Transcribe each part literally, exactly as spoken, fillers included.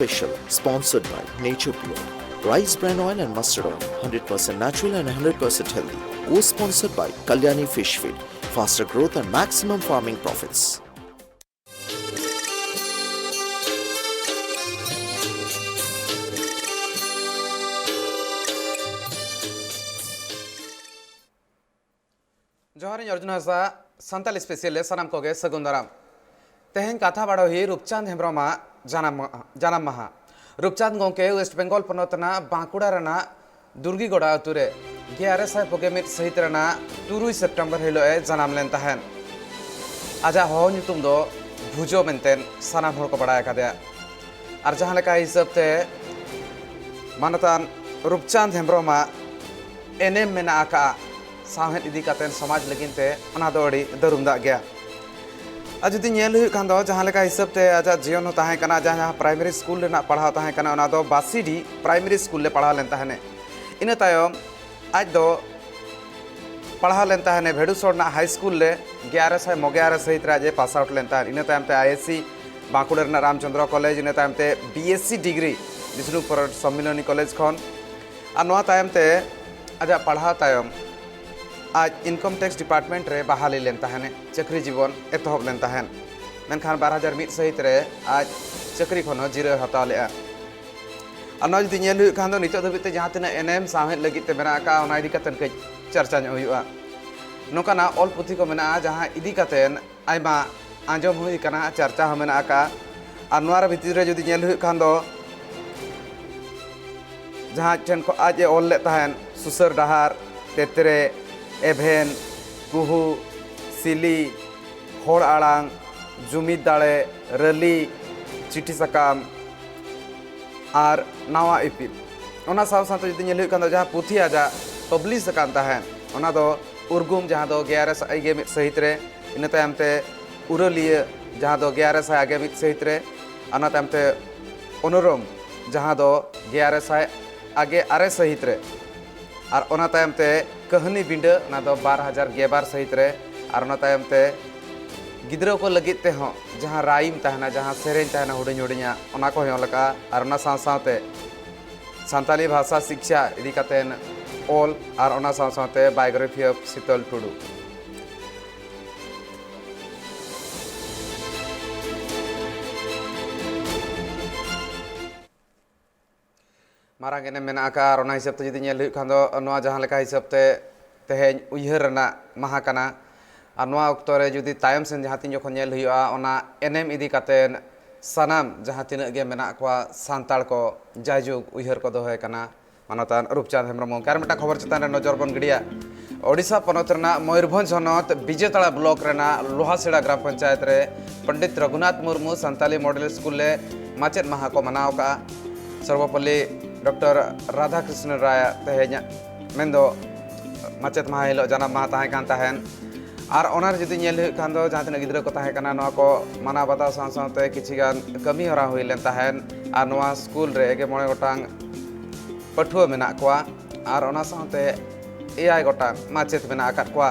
Special, sponsored by Nature Pure, Rice Bran Oil and Mustard Oil, hundred percent natural and hundred percent healthy. Co-sponsored by Kalyani Fish Feed, faster growth and maximum farming profits. ᱡᱚᱦᱟᱨ, ᱤᱧ ᱚᱨᱡᱩᱱ ᱦᱟᱸᱥᱫᱟ, ᱥᱟᱱᱛᱟᱞᱤ ᱥᱯᱮᱥᱤᱭᱟᱞ ᱨᱮ ᱥᱟᱱᱟᱢ ᱠᱚᱜᱮ ᱥᱟᱹᱜᱩᱱ ᱫᱟᱨᱟᱢ᱾ ᱛᱮᱦᱮᱧ ᱠᱟᱛᱷᱟ ᱵᱟᱲᱚᱦᱤ ᱨᱩᱯᱪᱟᱸᱫᱽ ᱦᱮᱢᱵᱨᱚᱢᱟᱜ ᱡᱟᱱᱟᱢ ᱢᱟ-, ᱡᱟᱱᱟᱢ ᱢᱟᱦᱟ᱾ ᱨᱩᱯᱪᱟᱸᱫᱽ ᱜᱚᱢᱠᱮ ᱳᱭᱮᱥᱴ ᱵᱮᱝᱜᱚᱞ ᱯᱚᱱᱚᱛ ᱨᱮᱱᱟᱜ ᱵᱟᱸᱠᱩᱲᱟ ᱨᱮᱱᱟᱜ ᱫᱩᱨᱜᱤᱜᱚᱲᱟ ᱟᱹᱛᱩ ᱨᱮ ᱜᱮᱞ ᱟᱨᱮ ᱥᱟᱭ ᱯᱩᱜᱮ ᱢᱤᱫ ᱥᱟᱹᱦᱤᱛ ᱨᱮᱱᱟᱜ ᱛᱩᱨᱩᱭ ᱥᱮᱯᱴᱮᱢᱵᱚᱨ ᱦᱤᱞᱳᱜ ᱮ ᱡᱟᱱᱟᱢ ᱞᱮᱱ ᱛᱟᱦᱮᱸᱱ᱾ ᱟᱡᱟᱜ ᱦᱚᱦᱚ ᱧᱩᱛᱩᱢ ᱫᱚ ᱵᱷᱩᱡᱚ ᱢᱮᱱᱛᱮ ᱥᱟᱱᱟᱢ ᱦᱚᱲ ᱠᱚ ᱵᱟᱲᱟᱭ ᱟᱠᱟᱫᱮᱭᱟ᱾ ᱟᱨ ᱡᱟᱦᱟᱸ ᱞᱮᱠᱟ ᱦᱤᱥᱟᱹᱵ ᱛᱮ ᱢᱟᱱᱚᱛᱟᱱ ᱨᱩᱯᱪᱟᱸᱫᱽ ᱦᱮᱢᱵᱨᱚᱢᱟᱜ ᱮᱱᱮᱢ ᱢᱮᱱᱟᱜ ᱟᱠᱟᱫᱼᱟ ᱥᱟᱶᱦᱮᱫ ᱤᱫᱤ ᱠᱟᱛᱮ ᱥᱚᱢᱟᱡᱽ ᱞᱟᱹᱜᱤᱫ ᱛᱮ, ᱚᱱᱟ ᱫᱚ ᱟᱹᱰᱤ ᱫᱟᱹᱨᱩᱢ ᱫᱟᱜ ᱜᱮᱭᱟ᱾ ᱟᱨ ᱡᱩᱫᱤ ᱧᱮᱞ ᱦᱩᱭᱩᱜ ᱠᱷᱟᱱ ᱫᱚ, ᱡᱟᱦᱟᱸ ᱞᱮᱠᱟ ᱦᱤᱥᱟᱹᱵ ᱛᱮ ᱟᱡᱟᱜ ᱡᱤᱭᱚᱱ ᱦᱚᱸ ᱛᱟᱦᱮᱸ ᱠᱟᱱᱟ, ᱡᱟᱦᱟᱸ, ᱡᱟᱦᱟᱸ ᱯᱨᱟᱭᱢᱟᱨᱤ ᱥᱠᱩᱞ ᱨᱮᱱᱟᱜ ᱯᱟᱲᱦᱟᱣ ᱛᱟᱦᱮᱸ ᱠᱟᱱᱟ, ᱚᱱᱟ ᱫᱚ ᱵᱟᱥᱤᱰᱤ ᱯᱨᱟᱭᱢᱟᱨᱤ ᱥᱠᱩᱞ ᱨᱮ ᱯᱟᱲᱦᱟᱣ ᱞᱮᱱ ᱛᱟᱦᱮᱱᱮ᱾ ᱤᱱᱟᱹ ᱛᱟᱭᱚᱢ ᱟᱡ ᱫᱚ ᱯᱟᱲᱦᱟᱣ ᱞᱮᱱ ᱛᱟᱦᱮᱱᱮ ᱵᱷᱮᱰᱩᱥᱚᱲ ᱨᱮᱱᱟᱜ ᱦᱟᱭ ᱥᱠᱩᱞ ᱨᱮ, ᱜᱮᱞ ᱟᱨᱮ ᱥᱟᱭ ᱢᱚᱜᱮ ᱟᱨᱮ ᱥᱟᱹᱦᱤᱛ ᱨᱮ ᱟᱡ ᱮ ᱯᱟᱥ ᱟᱣᱩᱴ ᱞᱮᱱ ᱛᱟᱦᱮᱸᱫ᱾ ᱤᱱᱟᱹ ᱛᱟᱭᱚᱢ ᱛᱮ ᱟᱭ ᱮᱥ ᱥᱤ ᱵᱟᱸᱠᱩᱲᱟ ᱨᱮᱱᱟᱜ ᱨᱟᱢᱪᱚᱸᱫᱽᱨᱚ ᱠᱚᱞᱮᱡᱽ, ᱤᱱᱟᱹ ᱛᱟᱭᱚᱢ ᱛᱮ B S C degree Bishnupur Sammilani college ᱠᱷᱚᱱ᱾ ᱟᱨ ᱱᱚᱣᱟ ᱛᱟᱭᱚᱢ ᱛᱮ ᱟᱡᱟᱜ ᱯᱟᱲᱦᱟᱣ ᱛᱟᱭᱚᱢ ᱟᱡ ᱤᱱᱠᱚᱢ ᱴᱮᱠᱥ ᱰᱤᱯᱟᱨᱴᱢᱮᱱᱴ ᱨᱮ ᱵᱟᱦᱟᱞᱤ ᱞᱮᱱ ᱛᱟᱦᱮᱱᱮ, ᱪᱟᱹᱠᱨᱤ ᱡᱤᱵᱚᱱ ᱮᱛᱚᱦᱚᱵ ᱞᱮᱱ ᱛᱟᱦᱮᱸᱫ᱾ ᱢᱮᱱᱠᱷᱟᱱ ᱵᱟᱨ ᱦᱟᱡᱟᱨ ᱢᱤᱫ ᱥᱟᱹᱦᱤᱛ ᱨᱮ ᱟᱡ ᱪᱟᱹᱠᱨᱤ ᱠᱷᱚᱱ ᱦᱚᱸ ᱡᱤᱨᱟᱹᱣ ᱦᱟᱛᱟᱣ ᱞᱮᱫᱼᱟ᱾ ᱟᱨ ᱱᱚᱣᱟ ᱡᱩᱫᱤ ᱧᱮᱞ ᱦᱩᱭᱩᱜ ᱠᱷᱟᱱ ᱫᱚ, ᱱᱤᱛᱚᱜ ᱫᱷᱟᱹᱵᱤᱡ ᱛᱮ ᱡᱟᱦᱟᱸ ᱛᱤᱱᱟᱹᱜ ᱮᱱᱮᱢ ᱥᱟᱶᱦᱮᱫ ᱞᱟᱹᱜᱤᱫ ᱛᱮ ᱢᱮᱱᱟᱜ ᱟᱠᱟᱫᱼᱟ, ᱚᱱᱟ ᱤᱫᱤ ᱠᱟᱛᱮ ᱠᱟᱹᱡ ᱪᱟᱨᱪᱟ ᱧᱚᱜ ᱦᱩᱭᱩᱜᱼᱟ᱾ ᱱᱚᱝᱠᱟᱱᱟᱜ ᱚᱞ ᱯᱩᱛᱷᱤ ᱠᱚ ᱢᱮᱱᱟᱜᱼᱟ, ᱡᱟᱦᱟᱸ ᱤᱫᱤ ᱠᱟᱛᱮ ᱟᱭᱢᱟ ᱟᱸᱡᱚᱢ ᱦᱩᱭ ᱟᱠᱟᱱᱟ, ᱪᱟᱨᱪᱟ ᱦᱚᱸ ᱢᱮᱱᱟᱜ ᱟᱠᱟᱫᱼᱟ᱾ ᱟᱨ ᱱᱚᱣᱟ ᱨᱮ ᱵᱷᱤᱛᱤᱨ ᱨᱮ ᱡᱩᱫᱤ ᱧᱮᱞ ᱦᱩᱭᱩᱜ ᱠᱷᱟᱱ ᱫᱚ, ᱡᱟᱦᱟᱸ ᱟᱡ ᱴᱷᱮᱱ ᱠᱷᱚᱱ ᱟᱡ ᱮ ᱚᱞ ᱞᱮᱫ ᱛᱟᱦᱮᱸᱫ, ᱥᱩᱥᱟᱹᱨ ᱰᱟᱦᱟᱨ, ᱛᱮᱛᱨᱮ, ᱮᱵᱷᱮᱱ, ᱠᱩᱦᱩ, ᱥᱤᱞᱤ, ᱦᱚᱲ ᱟᱲᱟᱝ, ᱡᱩᱢᱤᱫ ᱫᱟᱲᱮ, ᱨᱟᱹᱞᱤ, ᱪᱤᱴᱷᱤ ᱥᱟᱠᱟᱢ ᱟᱨ ᱱᱟᱣᱟ ᱤᱯᱤᱞ᱾ ᱚᱱᱟ ᱥᱟᱶ ᱥᱟᱶᱛᱮ ᱡᱩᱫᱤ ᱧᱮᱞ ᱦᱩᱭᱩᱜ ᱠᱷᱟᱱ ᱫᱚ, ᱡᱟᱦᱟᱸ ᱯᱩᱛᱷᱤ ᱟᱡᱟᱜ ᱯᱟᱵᱽᱞᱤᱥ ᱟᱠᱟᱱ ᱛᱟᱦᱮᱸᱫ, ᱚᱱᱟ ᱫᱚ ᱩᱨᱜᱩᱢ, ᱡᱟᱦᱟᱸ ᱫᱚ ᱜᱮᱞ ᱟᱨᱮ ᱥᱟᱭ ᱜᱮᱞ ᱢᱤᱫ ᱥᱟᱹᱦᱤᱛ ᱨᱮ, ᱤᱱᱟᱹ ᱛᱟᱭᱚᱢ ᱛᱮ ᱩᱨᱟᱹᱞᱤᱭᱟᱹ, ᱡᱟᱦᱟᱸ ᱫᱚ ᱜᱮᱞ ᱟᱨᱮ ᱥᱟᱭ ᱜᱮᱞ ᱢᱤᱫ ᱥᱟᱹᱦᱤᱛ ᱨᱮ, ᱚᱱᱟ ᱛᱟᱭᱚᱢ ᱛᱮ ᱚᱱᱚᱨᱚᱢ, ᱡᱟᱦᱟᱸ ᱫᱚ ᱜᱮᱞ ᱟᱨᱮ ᱥᱟᱭ ᱜᱮᱞ ᱟᱨᱮ ᱥᱟᱹᱦᱤᱛ ᱨᱮ, ᱟᱨ ᱚᱱᱟ ᱛᱟᱭᱚᱢ ᱛᱮ ᱠᱟᱹᱦᱱᱤ ᱵᱤᱸᱰᱟᱹ, ᱚᱱᱟ ᱫᱚ ᱵᱟᱨ ᱦᱟᱡᱟᱨ ᱜᱮᱞ ᱵᱟᱨ ᱥᱟᱹᱦᱤᱛ ᱨᱮ, ᱟᱨ ᱚᱱᱟ ᱛᱟᱭᱚᱢ ᱛᱮ ᱜᱤᱫᱽᱨᱟᱹ ᱠᱚ ᱞᱟᱹᱜᱤᱫ ᱛᱮᱦᱚᱸ ᱡᱟᱦᱟᱸ ᱨᱟᱭᱤᱢ ᱛᱟᱦᱮᱱᱟ, ᱡᱟᱦᱟᱸ ᱥᱮᱨᱮᱧ ᱛᱟᱦᱮᱱᱟ ᱦᱩᱰᱤᱧ ᱦᱩᱰᱤᱧᱟᱜ, ᱚᱱᱟ ᱠᱚ ᱦᱚᱸ ᱚᱞ ᱟᱠᱟᱫᱼᱟ᱾ ᱟᱨ ᱚᱱᱟ ᱥᱟᱶ ᱥᱟᱶᱛᱮ ᱥᱟᱱᱛᱟᱞᱤ ᱵᱷᱟᱥᱟ ᱥᱤᱠᱷᱭᱟ ᱤᱫᱤ ᱠᱟᱛᱮᱱ ᱚᱞ, ᱟᱨ ᱚᱱᱟ ᱥᱟᱶ ᱥᱟᱶᱛᱮ biography of ᱥᱤᱛᱚᱞ ᱴᱩᱰᱩ᱾ ᱢᱟᱨᱟᱝ ᱮᱱᱮᱢ ᱢᱮᱱᱟᱜ ᱟᱠᱟᱫᱼᱟ᱾ ᱟᱨ ᱚᱱᱟ ᱦᱤᱥᱟᱹᱵ ᱛᱮ ᱡᱩᱫᱤ ᱧᱮᱞ ᱦᱩᱭᱩᱜ ᱠᱷᱟᱱ ᱫᱚ, ᱱᱚᱣᱟ ᱡᱟᱦᱟᱸ ᱞᱮᱠᱟ ᱦᱤᱥᱟᱹᱵ ᱛᱮ ᱛᱮᱦᱮᱧ ᱩᱭᱦᱟᱹᱨ ᱨᱮᱱᱟᱜ ᱢᱟᱦᱟ ᱠᱟᱱᱟ, ᱟᱨ ᱱᱚᱣᱟ ᱚᱠᱛᱚ ᱨᱮ ᱡᱩᱫᱤ ᱛᱟᱭᱚᱢ ᱥᱮᱱ ᱡᱟᱦᱟᱸ ᱛᱤᱱ ᱡᱚᱠᱷᱚᱱ ᱧᱮᱞ ᱦᱩᱭᱩᱜᱼᱟ, ᱚᱱᱟ ᱮᱱᱮᱢ ᱤᱫᱤ ᱠᱟᱛᱮ ᱥᱟᱱᱟᱢ ᱡᱟᱦᱟᱸ ᱛᱤᱱᱟᱹᱜ ᱜᱮ ᱢᱮᱱᱟᱜ ᱠᱚᱣᱟ ᱥᱟᱱᱛᱟᱲ ᱠᱚ, ᱡᱟᱭᱡᱩᱜᱽ ᱩᱭᱦᱟᱹᱨ ᱠᱚ ᱫᱚᱦᱚᱭ ᱠᱟᱱᱟ ᱢᱟᱱᱚᱛᱟᱱ ᱨᱩᱯᱪᱟᱸᱫᱽ ᱦᱮᱢᱵᱨᱚᱢ ᱜᱚᱢᱠᱮ᱾ ᱟᱨ ᱢᱤᱫᱴᱟᱝ ᱠᱷᱚᱵᱚᱨ ᱪᱮᱛᱟᱱ ᱨᱮ ᱱᱚᱡᱚᱨ ᱵᱚᱱ ᱜᱤᱰᱤᱭᱟ᱾ ᱳᱰᱤᱥᱟ ᱯᱚᱱᱚᱛ ᱨᱮᱱᱟᱜ ᱢᱚᱭᱩᱨᱵᱷᱚᱸᱡᱽ ᱦᱚᱱᱚᱛ ᱵᱤᱡᱮᱛᱟᱲᱟ ᱵᱞᱚᱠ ᱨᱮᱱᱟᱜ ᱞᱳᱦᱟᱥᱮᱲᱟ ᱜᱨᱟᱢ ᱯᱚᱧᱪᱟᱭᱮᱛ ᱨᱮ ᱯᱚᱱᱰᱤᱛ ᱨᱚᱜᱷᱩᱱᱟᱛᱷ ᱢᱩᱨᱢᱩ ᱥᱟᱱᱛᱟᱞᱤ ᱢᱚᱰᱮᱞ ᱥᱠᱩᱞ ᱨᱮ ᱢᱟᱪᱮᱫ ᱢᱟᱦᱟ ᱠᱚ ᱢᱟᱱᱟᱣ ᱟᱠᱟᱫᱼᱟ᱾ ᱥᱚᱨᱵᱚᱯᱚᱞᱞᱤ ᱰᱚᱠᱴᱚᱨ ᱨᱟᱫᱷᱟᱠᱨᱤᱥᱱᱚ ᱨᱟᱭᱟᱜ ᱛᱮᱦᱮᱧ ᱢᱮᱱᱫᱚ ᱢᱟᱪᱮᱫ ᱢᱟᱦᱟ ᱦᱤᱞᱳᱜ ᱡᱟᱱᱟᱢ ᱢᱟᱦᱟ ᱛᱟᱦᱮᱸ ᱠᱟᱱ ᱛᱟᱦᱮᱸᱱ᱾ ᱟᱨ ᱚᱱᱟᱨᱮ ᱡᱩᱫᱤ ᱧᱮᱞ ᱦᱩᱭᱩᱜ ᱠᱷᱟᱱ ᱫᱚ, ᱡᱟᱦᱟᱸ ᱛᱤᱱᱟᱹᱜ ᱜᱤᱫᱽᱨᱟᱹ ᱠᱚ ᱛᱟᱦᱮᱸ ᱠᱟᱱᱟ, ᱱᱚᱣᱟ ᱠᱚ ᱢᱟᱱᱟᱣ ᱵᱟᱛᱟᱣ ᱥᱟᱶ ᱥᱟᱶᱛᱮ ᱠᱤᱪᱷᱤ ᱜᱟᱱ ᱠᱟᱹᱢᱤ ᱦᱚᱨᱟ ᱦᱩᱭ ᱞᱮᱱ ᱛᱟᱦᱮᱸᱱ᱾ ᱟᱨ ᱱᱚᱣᱟ ᱥᱠᱩᱞ ᱨᱮ ᱜᱮ ᱢᱚᱬᱮ ᱜᱚᱴᱟᱝ ᱯᱟᱹᱴᱷᱩᱣᱟᱹ ᱢᱮᱱᱟᱜ ᱠᱚᱣᱟ, ᱟᱨ ᱚᱱᱟ ᱥᱟᱶᱛᱮ ᱮᱭᱟᱭ ᱜᱚᱴᱟᱝ ᱢᱟᱪᱮᱫ ᱢᱮᱱᱟᱜ ᱟᱠᱟᱫ ᱠᱚᱣᱟ᱾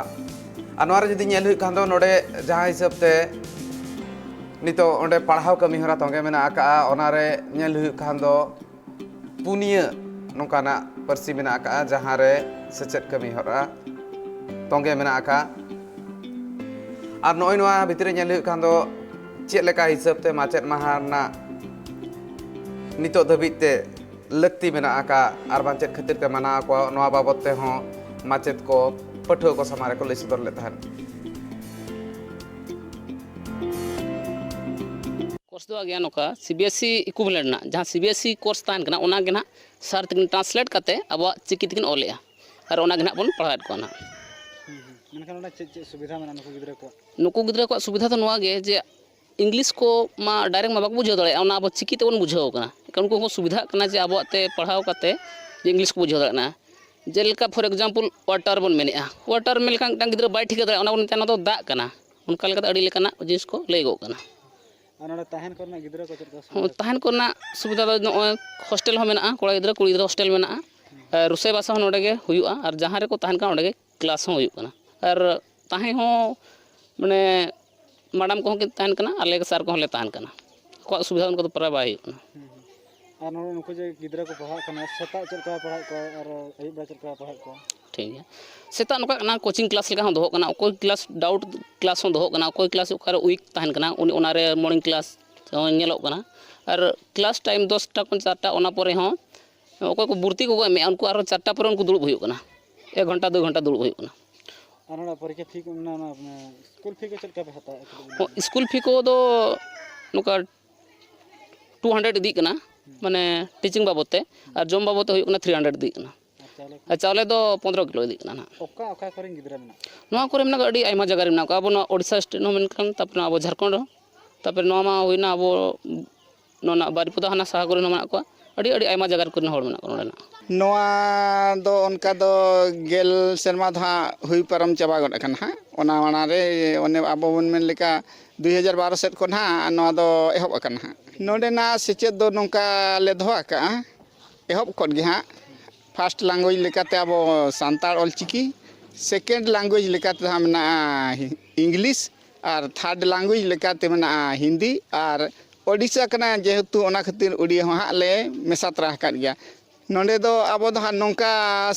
ᱟᱨ ᱱᱚᱣᱟ ᱨᱮ ᱡᱩᱫᱤ ᱧᱮᱞ ᱦᱩᱭᱩᱜ ᱠᱷᱟᱱ ᱫᱚ, ᱱᱚᱰᱮ ᱡᱟᱦᱟᱸ ᱦᱤᱥᱟᱹᱵ ᱛᱮ ᱱᱤᱛᱚᱜ ᱚᱸᱰᱮ ᱯᱟᱲᱦᱟᱣ ᱠᱟᱹᱢᱤ ᱦᱚᱨᱟ ᱛᱚᱸᱜᱮ ᱢᱮᱱᱟᱜ ᱟᱠᱟᱫᱼᱟ, ᱚᱱᱟ ᱨᱮ ᱧᱮᱞ ᱦᱩᱭᱩᱜ ᱠᱷᱟᱱ ᱫᱚ, ᱯᱩᱱᱭᱟᱹ ᱱᱚᱝᱠᱟᱱᱟᱜ ᱯᱟᱹᱨᱥᱤ ᱢᱮᱱᱟᱜ ᱟᱠᱟᱫᱼᱟ, ᱡᱟᱦᱟᱸ ᱨᱮ ᱥᱮᱪᱮᱫ ᱠᱟᱹᱢᱤ ᱦᱚᱨᱟ ᱛᱚᱸᱜᱮ ᱢᱮᱱᱟᱜ ᱟᱠᱟᱫᱼᱟ᱾ ᱟᱨ ᱱᱚᱜᱼᱚᱭ ᱱᱚᱣᱟ ᱵᱷᱤᱛᱨᱤ ᱨᱮ ᱧᱮᱞ ᱦᱩᱭᱩᱜ ᱠᱷᱟᱱ ᱫᱚ, ᱪᱮᱫ ᱞᱮᱠᱟ ᱦᱤᱥᱟᱹᱵ ᱛᱮ ᱢᱟᱪᱮᱫ ᱢᱟᱦᱟ ᱨᱮᱱᱟᱜ ᱱᱤᱛᱚᱜ ᱫᱷᱟᱹᱵᱤᱡ ᱛᱮ ᱞᱟᱹᱠᱛᱤ ᱢᱮᱱᱟᱜ ᱟᱠᱟᱫ ᱟᱨ ᱵᱟᱝ ᱪᱮᱫ ᱠᱷᱟᱹᱛᱤᱨ ᱛᱮ ᱢᱟᱱᱟᱣ ᱟᱠᱚᱣᱟ, ᱱᱚᱣᱟ ᱵᱟᱵᱚᱫ ᱛᱮᱦᱚᱸ ᱢᱟᱪᱮᱫ ᱠᱚ ᱯᱟᱹᱴᱷᱩᱣᱟᱹ ᱠᱚ ᱥᱟᱢᱟᱝ ᱨᱮᱠᱚ ᱞᱟᱹᱭ ᱥᱚᱫᱚᱨ ᱞᱮᱫ ᱛᱟᱦᱮᱸᱫ᱾ ᱠᱳᱨᱥ ᱫᱚ ᱜᱮᱭᱟ ᱱᱚᱝᱠᱟ, C B S E equivalent ᱨᱮᱱᱟᱜ ᱡᱟᱦᱟᱸ C B S E course ᱛᱟᱦᱮᱱ ᱠᱟᱱᱟ, ᱚᱱᱟ ᱜᱮ ᱱᱟᱦᱟᱜ ᱥᱟᱨ ᱛᱮᱠᱤᱱ translate ᱠᱟᱛᱮ ᱟᱵᱚᱣᱟᱜ ᱪᱤᱠᱤ ᱛᱮᱠᱤᱱ ᱚᱞᱮᱜᱼᱟ, ᱟᱨ ᱚᱱᱟ ᱜᱮ ᱱᱟᱦᱟᱜ ᱵᱚᱱ ᱯᱟᱲᱦᱟᱣᱮᱫ ᱠᱚᱣᱟ ᱱᱟᱦᱟᱜ᱾ ᱦᱩᱸ, ᱦᱩᱸ᱾ ᱢᱮᱱᱠᱷᱟᱱ ᱚᱸᱰᱮ ᱪᱮᱫ ᱪᱮᱫ ᱥᱩᱵᱤᱫᱷᱟ ᱢᱮᱱᱟᱜᱼᱟ ᱱᱩᱠᱩ ᱜᱤᱫᱽᱨᱟᱹ ᱠᱚᱣᱟᱜ? ᱱᱩᱠᱩ ᱜᱤᱫᱽᱨᱟᱹ ᱠᱚᱣᱟᱜ ᱥᱩᱵᱤᱫᱷᱟ ᱫᱚ ᱱᱚᱣᱟ ᱜᱮ ᱡᱮ, English ᱠᱚ ᱢᱟ direct ᱢᱟ ᱵᱟᱠᱚ ᱵᱩᱡᱷᱟᱹᱣ ᱫᱟᱲᱮᱭᱟᱜᱼᱟ, ᱚᱱᱟ ᱟᱵᱚ ᱪᱤᱠᱤ ᱛᱮᱵᱚᱱ ᱵᱩᱡᱷᱟᱹᱣ ᱠᱟᱱᱟ᱾ ᱮᱱᱠᱷᱟᱱ ᱩᱱᱠᱩ ᱦᱚᱸᱠᱚ ᱥᱩᱵᱤᱫᱷᱟᱜ ᱠᱟᱱᱟ ᱡᱮ ᱟᱵᱚᱣᱟᱜ ᱛᱮ ᱯᱟᱲᱦᱟᱣ ᱠᱟᱛᱮ ᱡᱮ English ᱠᱚ ᱵᱩᱡᱷᱟᱹᱣ ᱫᱟᱲᱮᱭᱟᱜ ᱠᱟᱱᱟ᱾ ᱡᱮᱞᱮᱠᱟ, for example, water ᱵᱚᱱ ᱢᱮᱱᱮᱫᱼᱟ, water ᱢᱮᱱ ᱞᱮᱠᱷᱟᱱ ᱢᱤᱫᱴᱟᱝ ᱜᱤᱫᱽᱨᱟᱹ ᱵᱟᱭ ᱴᱷᱤᱠᱟᱹ ᱫᱟᱲᱮᱭᱟᱜᱼᱟ, ᱚᱱᱟ ᱵᱚᱱ ᱢᱮᱛᱟᱜᱼᱟ, "ᱚᱱᱟ ᱫᱚ ᱫᱟᱜ ᱠᱟᱱᱟ", ᱚᱱᱠᱟ ᱞᱮᱠᱟᱛᱮ ᱟᱹᱰᱤ ᱞᱮᱠᱟᱱᱟᱜ ᱡᱤᱱᱤᱥ ᱠᱚ ᱞᱟᱹᱭᱚᱜ ᱠᱟᱱᱟ᱾ ᱟᱨ ᱱᱚᱰᱮ ᱛᱟᱦᱮᱱ ᱠᱚᱨᱮᱱᱟᱜ ᱜᱤᱫᱽᱨᱟᱹ ᱠᱚ ᱪᱮᱫ ᱞᱮᱠᱟ ᱦᱚᱸ, ᱥᱩᱵᱤᱫᱷᱟ? ᱛᱟᱦᱮᱱ ᱠᱚᱨᱮᱱᱟᱜ ᱥᱩᱵᱤᱫᱷᱟ ᱫᱚ ᱱᱚᱜᱼᱚᱭ hostel ᱦᱚᱸ ᱢᱮᱱᱟᱜᱼᱟ, ᱠᱚᱲᱟ ᱜᱤᱫᱽᱨᱟᱹ ᱠᱩᱲᱤ ᱜᱤᱫᱽᱨᱟᱹ hostel ᱢᱮᱱᱟᱜᱼᱟ᱾ ᱟᱨ ᱨᱚᱥᱚᱭ ᱵᱟᱥᱟ ᱦᱚᱸ ᱱᱚᱰᱮ ᱜᱮ ᱦᱩᱭᱩᱜᱼᱟ, ᱟᱨ ᱡᱟᱦᱟᱸ ᱨᱮᱠᱚ ᱛᱟᱦᱮᱱ ᱠᱟᱱᱟ ᱚᱸᱰᱮ ᱜᱮ class ᱦᱚᱸ ᱦᱩᱭᱩᱜ ᱠᱟᱱᱟ᱾ ᱟᱨ ᱛᱟᱦᱮᱸ ᱦᱚᱸ ᱢᱟᱱᱮ ᱢᱮᱰᱟᱢ ᱠᱚᱦᱚᱸ ᱠᱤᱱ ᱛᱟᱦᱮᱱ ᱠᱟᱱᱟ, ᱟᱞᱮ ᱥᱟᱨ ᱠᱚᱦᱚᱸ ᱞᱮ ᱛᱟᱦᱮᱱ ᱠᱟᱱᱟ᱾ ᱟᱠᱚᱣᱟᱜ ᱥᱩᱵᱤᱫᱷᱟ ᱚᱱᱠᱟ ᱫᱚ ᱯᱨᱟᱭ ᱵᱟᱭ ᱦᱩᱭᱩᱜ ᱠᱟᱱᱟ᱾ ᱦᱩᱸ, ᱦᱩᱸ᱾ ᱟᱨ ᱱᱚᱰᱮ ᱱᱩᱠᱩ ᱡᱮ ᱜᱤᱫᱽᱨᱟᱹ ᱠᱚ ᱯᱟᱲᱦᱟᱜ ᱠᱟᱱᱟ, ᱥᱮᱛᱟᱜ ᱪᱮᱫ ᱞᱮᱠᱟ ᱯᱟᱲᱦᱟᱣᱮᱫ ᱠᱚᱣᱟ ᱟᱨ ᱟᱹᱭᱩᱵ ᱵᱮᱲᱟ ᱪᱮᱫ ᱞᱮᱠᱟ ᱯᱟᱲᱦᱟᱣᱮᱫ ᱠᱚᱣᱟ? ᱴᱷᱤᱠ ᱜᱮᱭᱟ᱾ ᱥᱮᱛᱟᱜ ᱱᱚᱝᱠᱟ ᱠᱟᱱᱟ, ᱠᱳᱪᱤᱝ ᱠᱞᱟᱥ ᱞᱮᱠᱟ ᱦᱚᱸ ᱫᱚᱦᱚᱜ ᱠᱟᱱᱟ, ᱚᱠᱚᱭ ᱠᱞᱟᱥ ᱰᱟᱣᱩᱴ ᱠᱞᱟᱥ ᱦᱚᱸ ᱫᱚᱦᱚᱜ ᱠᱟᱱᱟ, ᱚᱠᱚᱭ ᱠᱞᱟᱥ ᱚᱠᱟᱨᱮ ᱩᱭᱤᱠ ᱛᱟᱦᱮᱱ ᱠᱟᱱᱟ, ᱩᱱᱤ ᱚᱱᱟᱨᱮ ᱢᱚᱨᱱᱤᱝ ᱠᱞᱟᱥ ᱦᱚᱸ ᱧᱮᱞᱚᱜ ᱠᱟᱱᱟ᱾ ᱟᱨ ᱠᱞᱟᱥ ᱴᱟᱭᱤᱢ ᱫᱚᱥᱴᱟ ᱠᱷᱚᱱ ᱪᱟᱨᱴᱟ, ᱚᱱᱟ ᱯᱚᱨᱮ ᱦᱚᱸ ᱚᱠᱚᱭ ᱠᱚ ᱵᱷᱚᱨᱛᱤ ᱠᱚᱠᱚ ᱮᱢᱮᱜᱼᱟ, ᱩᱱᱠᱩ ᱟᱨᱦᱚᱸ ᱪᱟᱨᱴᱟ ᱯᱚᱨᱮ ᱩᱱᱠᱩ ᱫᱩᱲᱩᱵ ᱦᱩᱭᱩᱜ ᱠᱟᱱᱟ, ᱮᱠ ᱜᱷᱚᱱᱴᱟ ᱫᱩ ᱜᱷᱚᱱᱴᱟ ᱫᱩᱲᱩᱵ ᱦᱩᱭᱩᱜ ᱠᱟᱱᱟ᱾ ᱟᱨ ᱱᱚᱰᱮ ᱯᱚᱨᱤᱠᱠᱷᱟ ᱯᱷᱤ ᱠᱚ ᱢᱮᱱᱟᱜᱼᱟ, ᱚᱱᱟ, ᱚᱱᱟ ᱥᱠᱩᱞ ᱯᱷᱤ ᱠᱚ ᱪᱮᱫ ᱞᱮᱠᱟ ᱯᱮ ᱦᱟᱛᱟᱣᱮᱫᱼᱟ? ᱠᱟᱹᱴᱤᱡ ᱵᱤᱱ ᱞᱟᱹᱭᱟ᱾ ᱥᱠᱩᱞ ᱯᱷᱤ ᱠᱚᱫᱚ ᱱᱚᱝᱠᱟ ᱴᱩ ᱦᱟᱱᱰᱨᱮᱰ ᱤᱫᱤᱜ ᱠᱟᱱᱟ, ᱢᱟᱱᱮ ᱴᱤᱪᱤᱝ ᱵᱟᱵᱚᱫ ᱛᱮ, ᱟᱨ ᱡᱚᱢ ᱵᱟᱵᱚᱫ ᱛᱮ ᱦᱩᱭᱩᱜ ᱠᱟᱱᱟ ᱛᱷᱨᱤ ᱦᱟᱱᱰᱨᱮᱰ ᱤᱫᱤᱜ ᱠᱟᱱᱟ᱾ ᱟᱨ ᱪᱟᱣᱞᱮ ᱠᱚ? ᱟᱨ ᱪᱟᱣᱞᱮ ᱫᱚ ᱯᱚᱱᱫᱽᱨᱚ ᱠᱤᱞᱳ ᱤᱫᱤᱜ ᱠᱟᱱᱟ ᱱᱟᱦᱟᱜ᱾ ᱚᱠᱟ ᱚᱠᱟ ᱠᱚᱨᱮᱱ ᱜᱤᱫᱽᱨᱟᱹ ᱢᱮᱱᱟᱜ ᱠᱚᱣᱟ? ᱱᱚᱣᱟ ᱠᱚᱨᱮ ᱢᱮᱱᱟᱜ ᱠᱚᱣᱟ, ᱟᱹᱰᱤ ᱟᱭᱢᱟ ᱡᱟᱭᱜᱟ ᱨᱮ ᱢᱮᱱᱟᱜ ᱠᱚᱣᱟ᱾ ᱟᱵᱚ ᱱᱚᱣᱟ ᱳᱰᱤᱥᱟ ᱥᱴᱮᱴ ᱦᱚᱸ ᱢᱮᱱᱠᱷᱟᱱ, ᱛᱟᱨᱯᱚᱨᱮ ᱱᱚᱣᱟ ᱟᱵᱚ ᱡᱷᱟᱲᱠᱷᱚᱸᱰ ᱦᱚᱸ, ᱛᱟᱨᱯᱚᱨᱮ ᱱᱚᱣᱟ ᱢᱟ ᱦᱩᱭᱱᱟ ᱟᱵᱚ ᱱᱚᱣᱟ ᱵᱟᱨᱤᱯᱚᱫᱟ ᱦᱟᱱᱟ ᱥᱟᱦᱟ ᱠᱚᱨᱮᱱ ᱦᱚᱸ ᱢᱮᱱᱟᱜ ᱠᱚᱣᱟ, ᱟᱹᱰᱤ ᱟᱹᱰᱤ ᱟᱭᱢᱟ ᱡᱟᱭᱜᱟ ᱠᱚᱨᱮᱱ ᱦᱚᱲ ᱢᱮᱱᱟᱜ ᱠᱚᱣᱟ ᱱᱚᱰᱮᱱᱟᱜ᱾ ᱱᱚᱣᱟ ᱫᱚ ᱚᱱᱠᱟ ᱫᱚ ᱜᱮᱞ ᱥᱮᱨᱢᱟ ᱫᱚ ᱦᱟᱸᱜ ᱦᱩᱭ ᱯᱟᱨᱚᱢ ᱪᱟᱵᱟ ᱜᱚᱫ ᱟᱠᱟᱱᱟ ᱦᱟᱸᱜ᱾ ᱚᱱᱟ ᱢᱟᱲᱟᱝ ᱨᱮ ᱚᱱᱮ ᱟᱵᱚ ᱵᱚᱱ ᱢᱮᱱ ᱞᱮᱠᱟ ᱫᱩᱭ ᱦᱟᱡᱟᱨ ᱵᱟᱨᱚ ᱥᱮᱫ ᱠᱷᱚᱱ ᱦᱟᱸᱜ ᱱᱚᱣᱟ ᱫᱚ ᱮᱦᱚᱵ ᱟᱠᱟᱱᱟ ᱦᱟᱸᱜ᱾ ᱱᱚᱰᱮᱱᱟᱜ ᱥᱮᱪᱮᱫ ᱫᱚ ᱱᱚᱝᱠᱟ ᱞᱮ ᱫᱚᱦᱚ ᱟᱠᱟᱜᱼᱟ, ᱮᱦᱚᱵ ᱠᱷᱚᱱ ᱜᱮ ᱦᱟᱸᱜ ᱯᱷᱟᱥᱴ ᱞᱮᱝᱜᱩᱭᱮᱡᱽ ᱞᱮᱠᱟᱛᱮ ᱟᱵᱚ ᱥᱟᱱᱛᱟᱲ ᱚᱞᱪᱤᱠᱤ, ᱥᱮᱠᱮᱱᱰ ᱞᱮᱝᱜᱩᱭᱮᱡᱽ ᱞᱮᱠᱟᱛᱮ ᱦᱟᱸᱜ ᱢᱮᱱᱟᱜᱼᱟ ᱤᱝᱞᱤᱥ, ᱟᱨ ᱛᱷᱟᱨᱰ ᱞᱮᱝᱜᱩᱭᱮᱡᱽ ᱞᱮᱠᱟᱛᱮ ᱢᱮᱱᱟᱜᱼᱟ ᱦᱤᱱᱫᱤ, ᱟᱨ ᱳᱰᱤᱥᱟ ᱠᱟᱱᱟ ᱡᱮᱦᱮᱛᱩ ᱚᱱᱟ ᱠᱷᱟᱹᱛᱤᱨ ᱳᱰᱤᱭᱟ ᱦᱚᱸ ᱦᱟᱸᱜ ᱞᱮ ᱢᱮᱥᱟ ᱛᱚᱨᱟ ᱟᱠᱟᱫ ᱜᱮᱭᱟ᱾ ᱱᱚᱰᱮ ᱫᱚ ᱟᱵᱚ ᱫᱚ ᱦᱟᱸᱜ ᱱᱚᱝᱠᱟ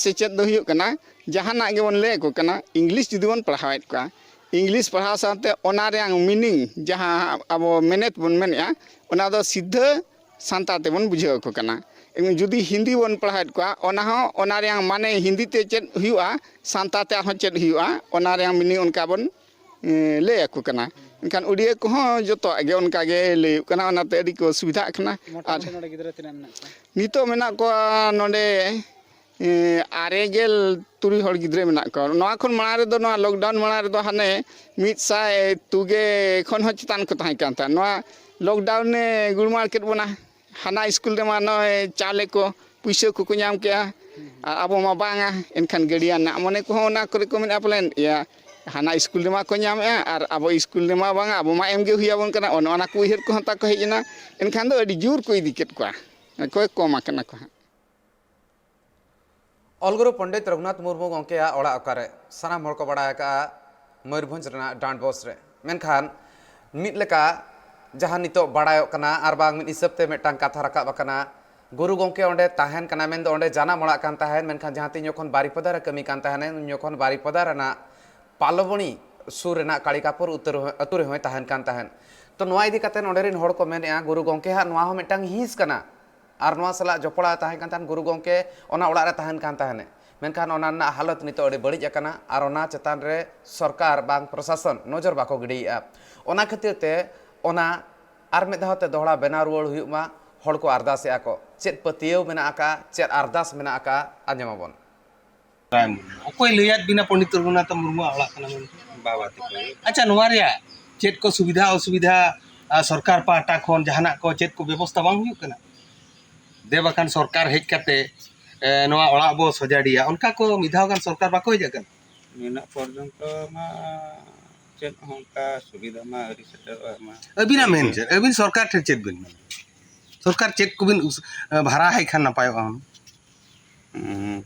ᱥᱮᱪᱮᱫ ᱫᱚ ᱦᱩᱭᱩᱜ ᱠᱟᱱᱟ, ᱡᱟᱦᱟᱱᱟᱜ ᱜᱮᱵᱚᱱ ᱞᱟᱹᱭ ᱟᱠᱚ ᱠᱟᱱᱟ, ᱤᱝᱞᱤᱥ ᱡᱩᱫᱤ ᱵᱚᱱ ᱯᱟᱲᱦᱟᱣᱮᱫ ᱠᱚᱣᱟ, ᱤᱝᱞᱤᱥ ᱯᱟᱲᱦᱟᱣ ᱥᱟᱶᱛᱮ ᱚᱱᱟ ᱨᱮᱭᱟᱝ ᱢᱤᱱᱤᱝ, ᱡᱟᱦᱟᱸ ᱟᱵᱚ ᱢᱮᱱᱮᱛ ᱵᱚᱱ ᱢᱮᱱᱮᱫᱼᱟ, ᱚᱱᱟ ᱫᱚ ᱥᱤᱫᱷᱟᱹ ᱥᱟᱱᱛᱟᱲ ᱛᱮᱵᱚᱱ ᱵᱩᱡᱷᱟᱹᱣ ᱟᱠᱚ ᱠᱟᱱᱟ᱾ ᱮᱵᱚᱝ ᱡᱩᱫᱤ ᱦᱤᱱᱫᱤ ᱵᱚᱱ ᱯᱟᱲᱦᱟᱣᱮᱫ ᱠᱚᱣᱟ, ᱚᱱᱟ ᱦᱚᱸ ᱚᱱᱟ ᱨᱮᱭᱟᱝ ᱢᱟᱱᱮ ᱦᱤᱱᱫᱤ ᱛᱮ ᱪᱮᱫ ᱦᱩᱭᱩᱜᱼᱟ, ᱥᱟᱱᱛᱟᱲ ᱛᱮ ᱟᱨᱦᱚᱸ ᱪᱮᱫ ᱦᱩᱭᱩᱜᱼᱟ, ᱚᱱᱟ ᱨᱮᱭᱟᱝ ᱢᱤᱱᱤᱝ ᱚᱱᱠᱟ ᱵᱚᱱ, ᱮᱸ, ᱞᱟᱹᱭ ᱟᱠᱚ ᱠᱟᱱᱟ᱾ ᱮᱱᱠᱷᱟᱱ ᱩᱰᱤᱭᱟᱹ ᱠᱚᱦᱚᱸ ᱡᱚᱛᱚᱣᱟᱜ ᱜᱮ ᱚᱱᱠᱟ ᱜᱮ ᱞᱟᱹᱭᱚᱜ ᱠᱟᱱᱟ, ᱚᱱᱟᱛᱮ ᱟᱹᱰᱤ ᱠᱚ ᱥᱩᱵᱤᱫᱷᱟᱜ ᱠᱟᱱᱟ᱾ ᱟᱨ ᱢᱚᱴᱟᱢᱩᱴᱤ ᱱᱚᱰᱮ ᱜᱤᱫᱽᱨᱟᱹ ᱛᱤᱱᱟᱹᱜ ᱢᱮᱱᱟᱜ ᱠᱚᱣᱟ? ᱱᱤᱛᱚᱜ ᱢᱮᱱᱟᱜ ᱠᱚᱣᱟ ᱱᱚᱰᱮ, ᱮᱸ, ᱟᱨᱮ ᱜᱮᱞ ᱛᱩᱨᱩᱭ ᱦᱚᱲ ᱜᱤᱫᱽᱨᱟᱹ ᱢᱮᱱᱟᱜ ᱠᱚᱣᱟ᱾ ᱱᱚᱣᱟ ᱠᱷᱚᱱ ᱢᱟᱲᱟᱝ ᱨᱮᱫᱚ, ᱱᱚᱣᱟ ᱞᱚᱠᱰᱟᱣᱩᱱ ᱢᱟᱲᱟᱝ ᱨᱮᱫᱚ ᱦᱟᱱᱮ ᱢᱤᱫ ᱥᱟᱭ ᱛᱩᱜᱮ ᱠᱷᱚᱱ ᱦᱚᱸ ᱪᱮᱛᱟᱱ ᱠᱚ ᱛᱟᱦᱮᱸ ᱠᱟᱱ ᱛᱟᱦᱮᱸᱫ᱾ ᱱᱚᱣᱟ ᱞᱚᱠᱰᱟᱣᱩᱱᱮ ᱜᱩᱲᱢᱟᱲ ᱠᱮᱫ ᱵᱚᱱᱟ᱾ ᱦᱟᱱᱟ ᱥᱠᱩᱞ ᱨᱮᱢᱟ ᱱᱚᱜᱼᱚᱭ ᱪᱟᱣᱞᱮ ᱠᱚ, ᱯᱩᱭᱥᱟᱹ ᱠᱚᱠᱚ ᱧᱟᱢ ᱠᱮᱜᱼᱟ, ᱟᱨ ᱟᱵᱚ ᱢᱟ ᱵᱟᱝᱟ᱾ ᱮᱱᱠᱷᱟᱱ ᱜᱟᱹᱰᱤᱭᱟᱱ ᱨᱮᱱᱟᱜ ᱢᱚᱱᱮ ᱠᱚᱦᱚᱸ ᱚᱱᱟ ᱠᱚᱨᱮ ᱠᱚ ᱢᱮᱱᱮᱫᱼᱟ ᱯᱟᱞᱮᱱ, ᱤᱭᱟᱹ, ᱦᱟᱱᱟ ᱥᱠᱩᱞ ᱨᱮᱢᱟ ᱠᱚ ᱧᱟᱢᱮᱜᱼᱟ ᱟᱨ ᱟᱵᱚ ᱥᱠᱩᱞ ᱨᱮᱢᱟ ᱵᱟᱝᱟ, ᱟᱵᱚ ᱢᱟ ᱮᱢ ᱜᱮ ᱦᱩᱭ ᱟᱵᱚᱱ ᱠᱟᱱᱟ᱾ ᱚᱱᱮ ᱚᱱᱟ ᱠᱚ ᱩᱭᱦᱟᱹᱨ ᱠᱚᱦᱚᱸ ᱛᱟᱠᱚ ᱦᱮᱡ ᱮᱱᱟ᱾ ᱮᱱᱠᱷᱟᱱ ᱫᱚ ᱟᱹᱰᱤ ᱡᱳᱨ ᱠᱚ ᱤᱫᱤ ᱠᱮᱫ ᱠᱚᱣᱟ, ᱚᱠᱚᱭ ᱠᱚᱢ ᱟᱠᱟᱱᱟ ᱠᱚ ᱦᱟᱸᱜ᱾ ᱚᱞ ᱜᱩᱨᱩ ᱯᱚᱱᱰᱤᱛ ᱨᱚᱜᱷᱩᱱᱟᱛᱷ ᱢᱩᱨᱢᱩ ᱜᱚᱢᱠᱮᱭᱟᱜ ᱚᱲᱟᱜ ᱚᱠᱟᱨᱮ? ᱥᱟᱱᱟᱢ ᱦᱚᱲ ᱠᱚ ᱵᱟᱲᱟᱭ ᱟᱠᱟᱫᱼᱟ ᱢᱚᱭᱩᱨᱵᱷᱚᱸᱡᱽ ᱨᱮᱱᱟᱜ ᱰᱟᱸᱰᱵᱚᱥ ᱨᱮ᱾ ᱢᱮᱱᱠᱷᱟᱱ ᱢᱤᱫ ᱞᱮᱠᱟ ᱡᱟᱦᱟᱸ ᱱᱤᱛᱚᱜ ᱵᱟᱲᱟᱭᱚᱜ ᱠᱟᱱᱟ, ᱟᱨ ᱵᱟᱝ ᱢᱤᱫ ᱦᱤᱥᱟᱹᱵ ᱛᱮ ᱢᱤᱫᱴᱟᱝ ᱠᱟᱛᱷᱟ ᱨᱟᱠᱟᱵ ᱟᱠᱟᱱᱟ, ᱜᱩᱨᱩ ᱜᱚᱢᱠᱮ ᱚᱸᱰᱮ ᱛᱟᱦᱮᱱ ᱠᱟᱱᱟ ᱢᱮᱱᱫᱚ ᱚᱸᱰᱮ ᱡᱟᱱᱟᱢ ᱚᱲᱟᱜ ᱠᱟᱱ ᱛᱟᱦᱮᱸᱫ, ᱢᱮᱱᱠᱷᱟᱱ ᱡᱟᱦᱟᱸ ᱛᱤᱱ ᱡᱚᱠᱷᱚᱱ ᱵᱟᱨᱤᱯᱚᱫᱟ ᱨᱮ ᱠᱟᱹᱢᱤ ᱠᱟᱱ ᱛᱟᱦᱮᱱ, ᱩᱱ ᱡᱚᱠᱷᱚᱱ ᱵᱟᱨᱤᱯᱚᱫᱟ ᱨᱮᱱᱟᱜ ᱯᱟᱞᱚᱵᱚᱱᱤ ᱥᱩᱨ ᱨᱮᱱᱟᱜ ᱠᱟᱲᱤᱠᱟᱯᱩᱨ ᱩᱛᱟᱹᱨ ᱟᱹᱛᱩ ᱨᱮᱦᱚᱸᱭ ᱛᱟᱦᱮᱱ ᱠᱟᱱ ᱛᱟᱦᱮᱸᱫ᱾ ᱛᱚ, ᱱᱚᱣᱟ ᱤᱫᱤ ᱠᱟᱛᱮ ᱱᱚᱰᱮ ᱨᱮᱱ ᱦᱚᱲ ᱠᱚ ᱢᱮᱱᱮᱫᱼᱟ, ᱜᱩᱨᱩ ᱜᱚᱢᱠᱮ ᱦᱟᱸᱜ ᱱᱚᱣᱟ ᱦᱚᱸ ᱢᱤᱫᱴᱟᱝ ᱦᱤᱸᱥ ᱠᱟᱱᱟ, ᱟᱨ ᱱᱚᱣᱟ ᱥᱟᱞᱟᱜ ᱡᱚᱯᱲᱟᱣ ᱛᱟᱦᱮᱸ ᱠᱟᱱ ᱛᱟᱦᱮᱸᱫ, ᱜᱩᱨᱩ ᱜᱚᱢᱠᱮ ᱚᱱᱟ ᱚᱲᱟᱜ ᱨᱮ ᱛᱟᱦᱮᱱ ᱠᱟᱱ ᱛᱟᱦᱮᱸᱫ᱾ ᱢᱮᱱᱠᱷᱟᱱ ᱚᱱᱟ ᱨᱮᱱᱟᱜ ᱦᱟᱞᱚᱛ ᱱᱤᱛᱚᱜ ᱟᱹᱰᱤ ᱵᱟᱹᱲᱤᱡ ᱟᱠᱟᱱᱟ, ᱟᱨ ᱚᱱᱟ ᱪᱮᱛᱟᱱ ᱨᱮ ᱥᱚᱨᱠᱟᱨ ᱵᱟᱝ ᱯᱨᱚᱥᱟᱥᱚᱱ ᱱᱚᱡᱚᱨ ᱵᱟᱠᱚ ᱜᱤᱰᱤᱭᱮᱫᱼᱟ᱾ ᱚᱱᱟ ᱠᱷᱟᱹᱛᱤᱨ ᱛᱮ ᱚᱱᱟ ᱟᱨ ᱢᱤᱫ ᱫᱷᱟᱣ ᱛᱮ ᱫᱚᱦᱲᱟ ᱵᱮᱱᱟᱣ ᱨᱩᱣᱟᱹᱲ ᱦᱩᱭᱩᱜ ᱢᱟ, ᱦᱚᱲ ᱠᱚ ᱟᱨᱫᱟᱥᱮᱜᱼᱟ ᱠᱚ᱾ ᱪᱮᱫ ᱯᱟᱹᱛᱭᱟᱹᱣ ᱢᱮᱱᱟᱜ ᱟᱠᱟᱫ, ᱪᱮᱫ ᱟᱨᱫᱟᱥ ᱢᱮᱱᱟᱜ ᱟᱠᱟᱫ, ᱟᱸᱡᱚᱢᱟᱵᱚᱱ᱾ ᱚᱠᱚᱭ ᱞᱟᱹᱭᱟᱫ ᱵᱤᱱᱟ ᱯᱚᱱᱰᱤᱛ ᱨᱚᱜᱷᱩᱱᱟᱛᱷ ᱢᱩᱨᱢᱩᱣᱟᱜ ᱚᱲᱟᱜ ᱠᱟᱱᱟ ᱢᱮᱱᱛᱮ? ᱵᱟᱵᱟ ᱛᱟᱠᱚ᱾ ᱟᱪᱪᱷᱟ, ᱱᱚᱣᱟ ᱨᱮᱭᱟᱜ ᱪᱮᱫ ᱠᱚ ᱥᱩᱵᱤᱫᱷᱟ ᱚᱥᱩᱵᱤᱫᱷᱟ, ᱟᱨ ᱥᱚᱨᱠᱟᱨ ᱯᱟᱦᱴᱟ ᱠᱷᱚᱱ ᱡᱟᱦᱟᱱᱟᱜ ᱠᱚ ᱪᱮᱫ ᱠᱚ ᱵᱮᱵᱚᱥᱛᱷᱟ ᱵᱟᱝ ᱦᱩᱭᱩᱜ ᱠᱟᱱᱟ? ᱫᱮᱵ ᱟᱠᱟᱱ ᱥᱚᱨᱠᱟᱨ ᱦᱮᱡ ᱠᱟᱛᱮ, ᱮ, ᱱᱚᱣᱟ ᱚᱲᱟᱜ ᱵᱚ ᱥᱚᱡᱟᱲᱤᱭᱟ, ᱚᱱᱠᱟ ᱠᱚ ᱢᱤᱫ ᱫᱷᱟᱣ ᱜᱟᱱ ᱥᱚᱨᱠᱟᱨ ᱵᱟᱠᱚ ᱦᱮᱡ ᱟᱠᱟᱱ? ᱱᱤᱱᱟᱹᱜ ᱯᱚᱨᱡᱚᱱᱛᱚ ᱢᱟ ᱪᱮᱫ ᱦᱚᱸ ᱚᱱᱠᱟ ᱥᱩᱵᱤᱫᱷᱟ ᱢᱟ ᱟᱹᱣᱨᱤ ᱥᱮᱴᱮᱨᱚᱜᱼᱟ ᱢᱟ᱾ ᱟᱹᱵᱤᱱᱟᱜ ᱢᱮᱱ ᱪᱮᱫ? ᱟᱹᱵᱤᱱ ᱥᱚᱨᱠᱟᱨ ᱴᱷᱮᱱ ᱪᱮᱫ ᱵᱤᱱ ᱢᱮᱱᱟ? ᱥᱚᱨᱠᱟᱨ ᱪᱮᱫ ᱠᱚᱵᱤᱱ ᱩᱥ-, ᱮ, ᱵᱷᱟᱨᱟ ᱟᱭ ᱠᱷᱟᱱ ᱱᱟᱯᱟᱭᱚᱜᱼᱟ ᱦᱩᱱᱟᱹᱝ? ᱦᱩᱸ᱾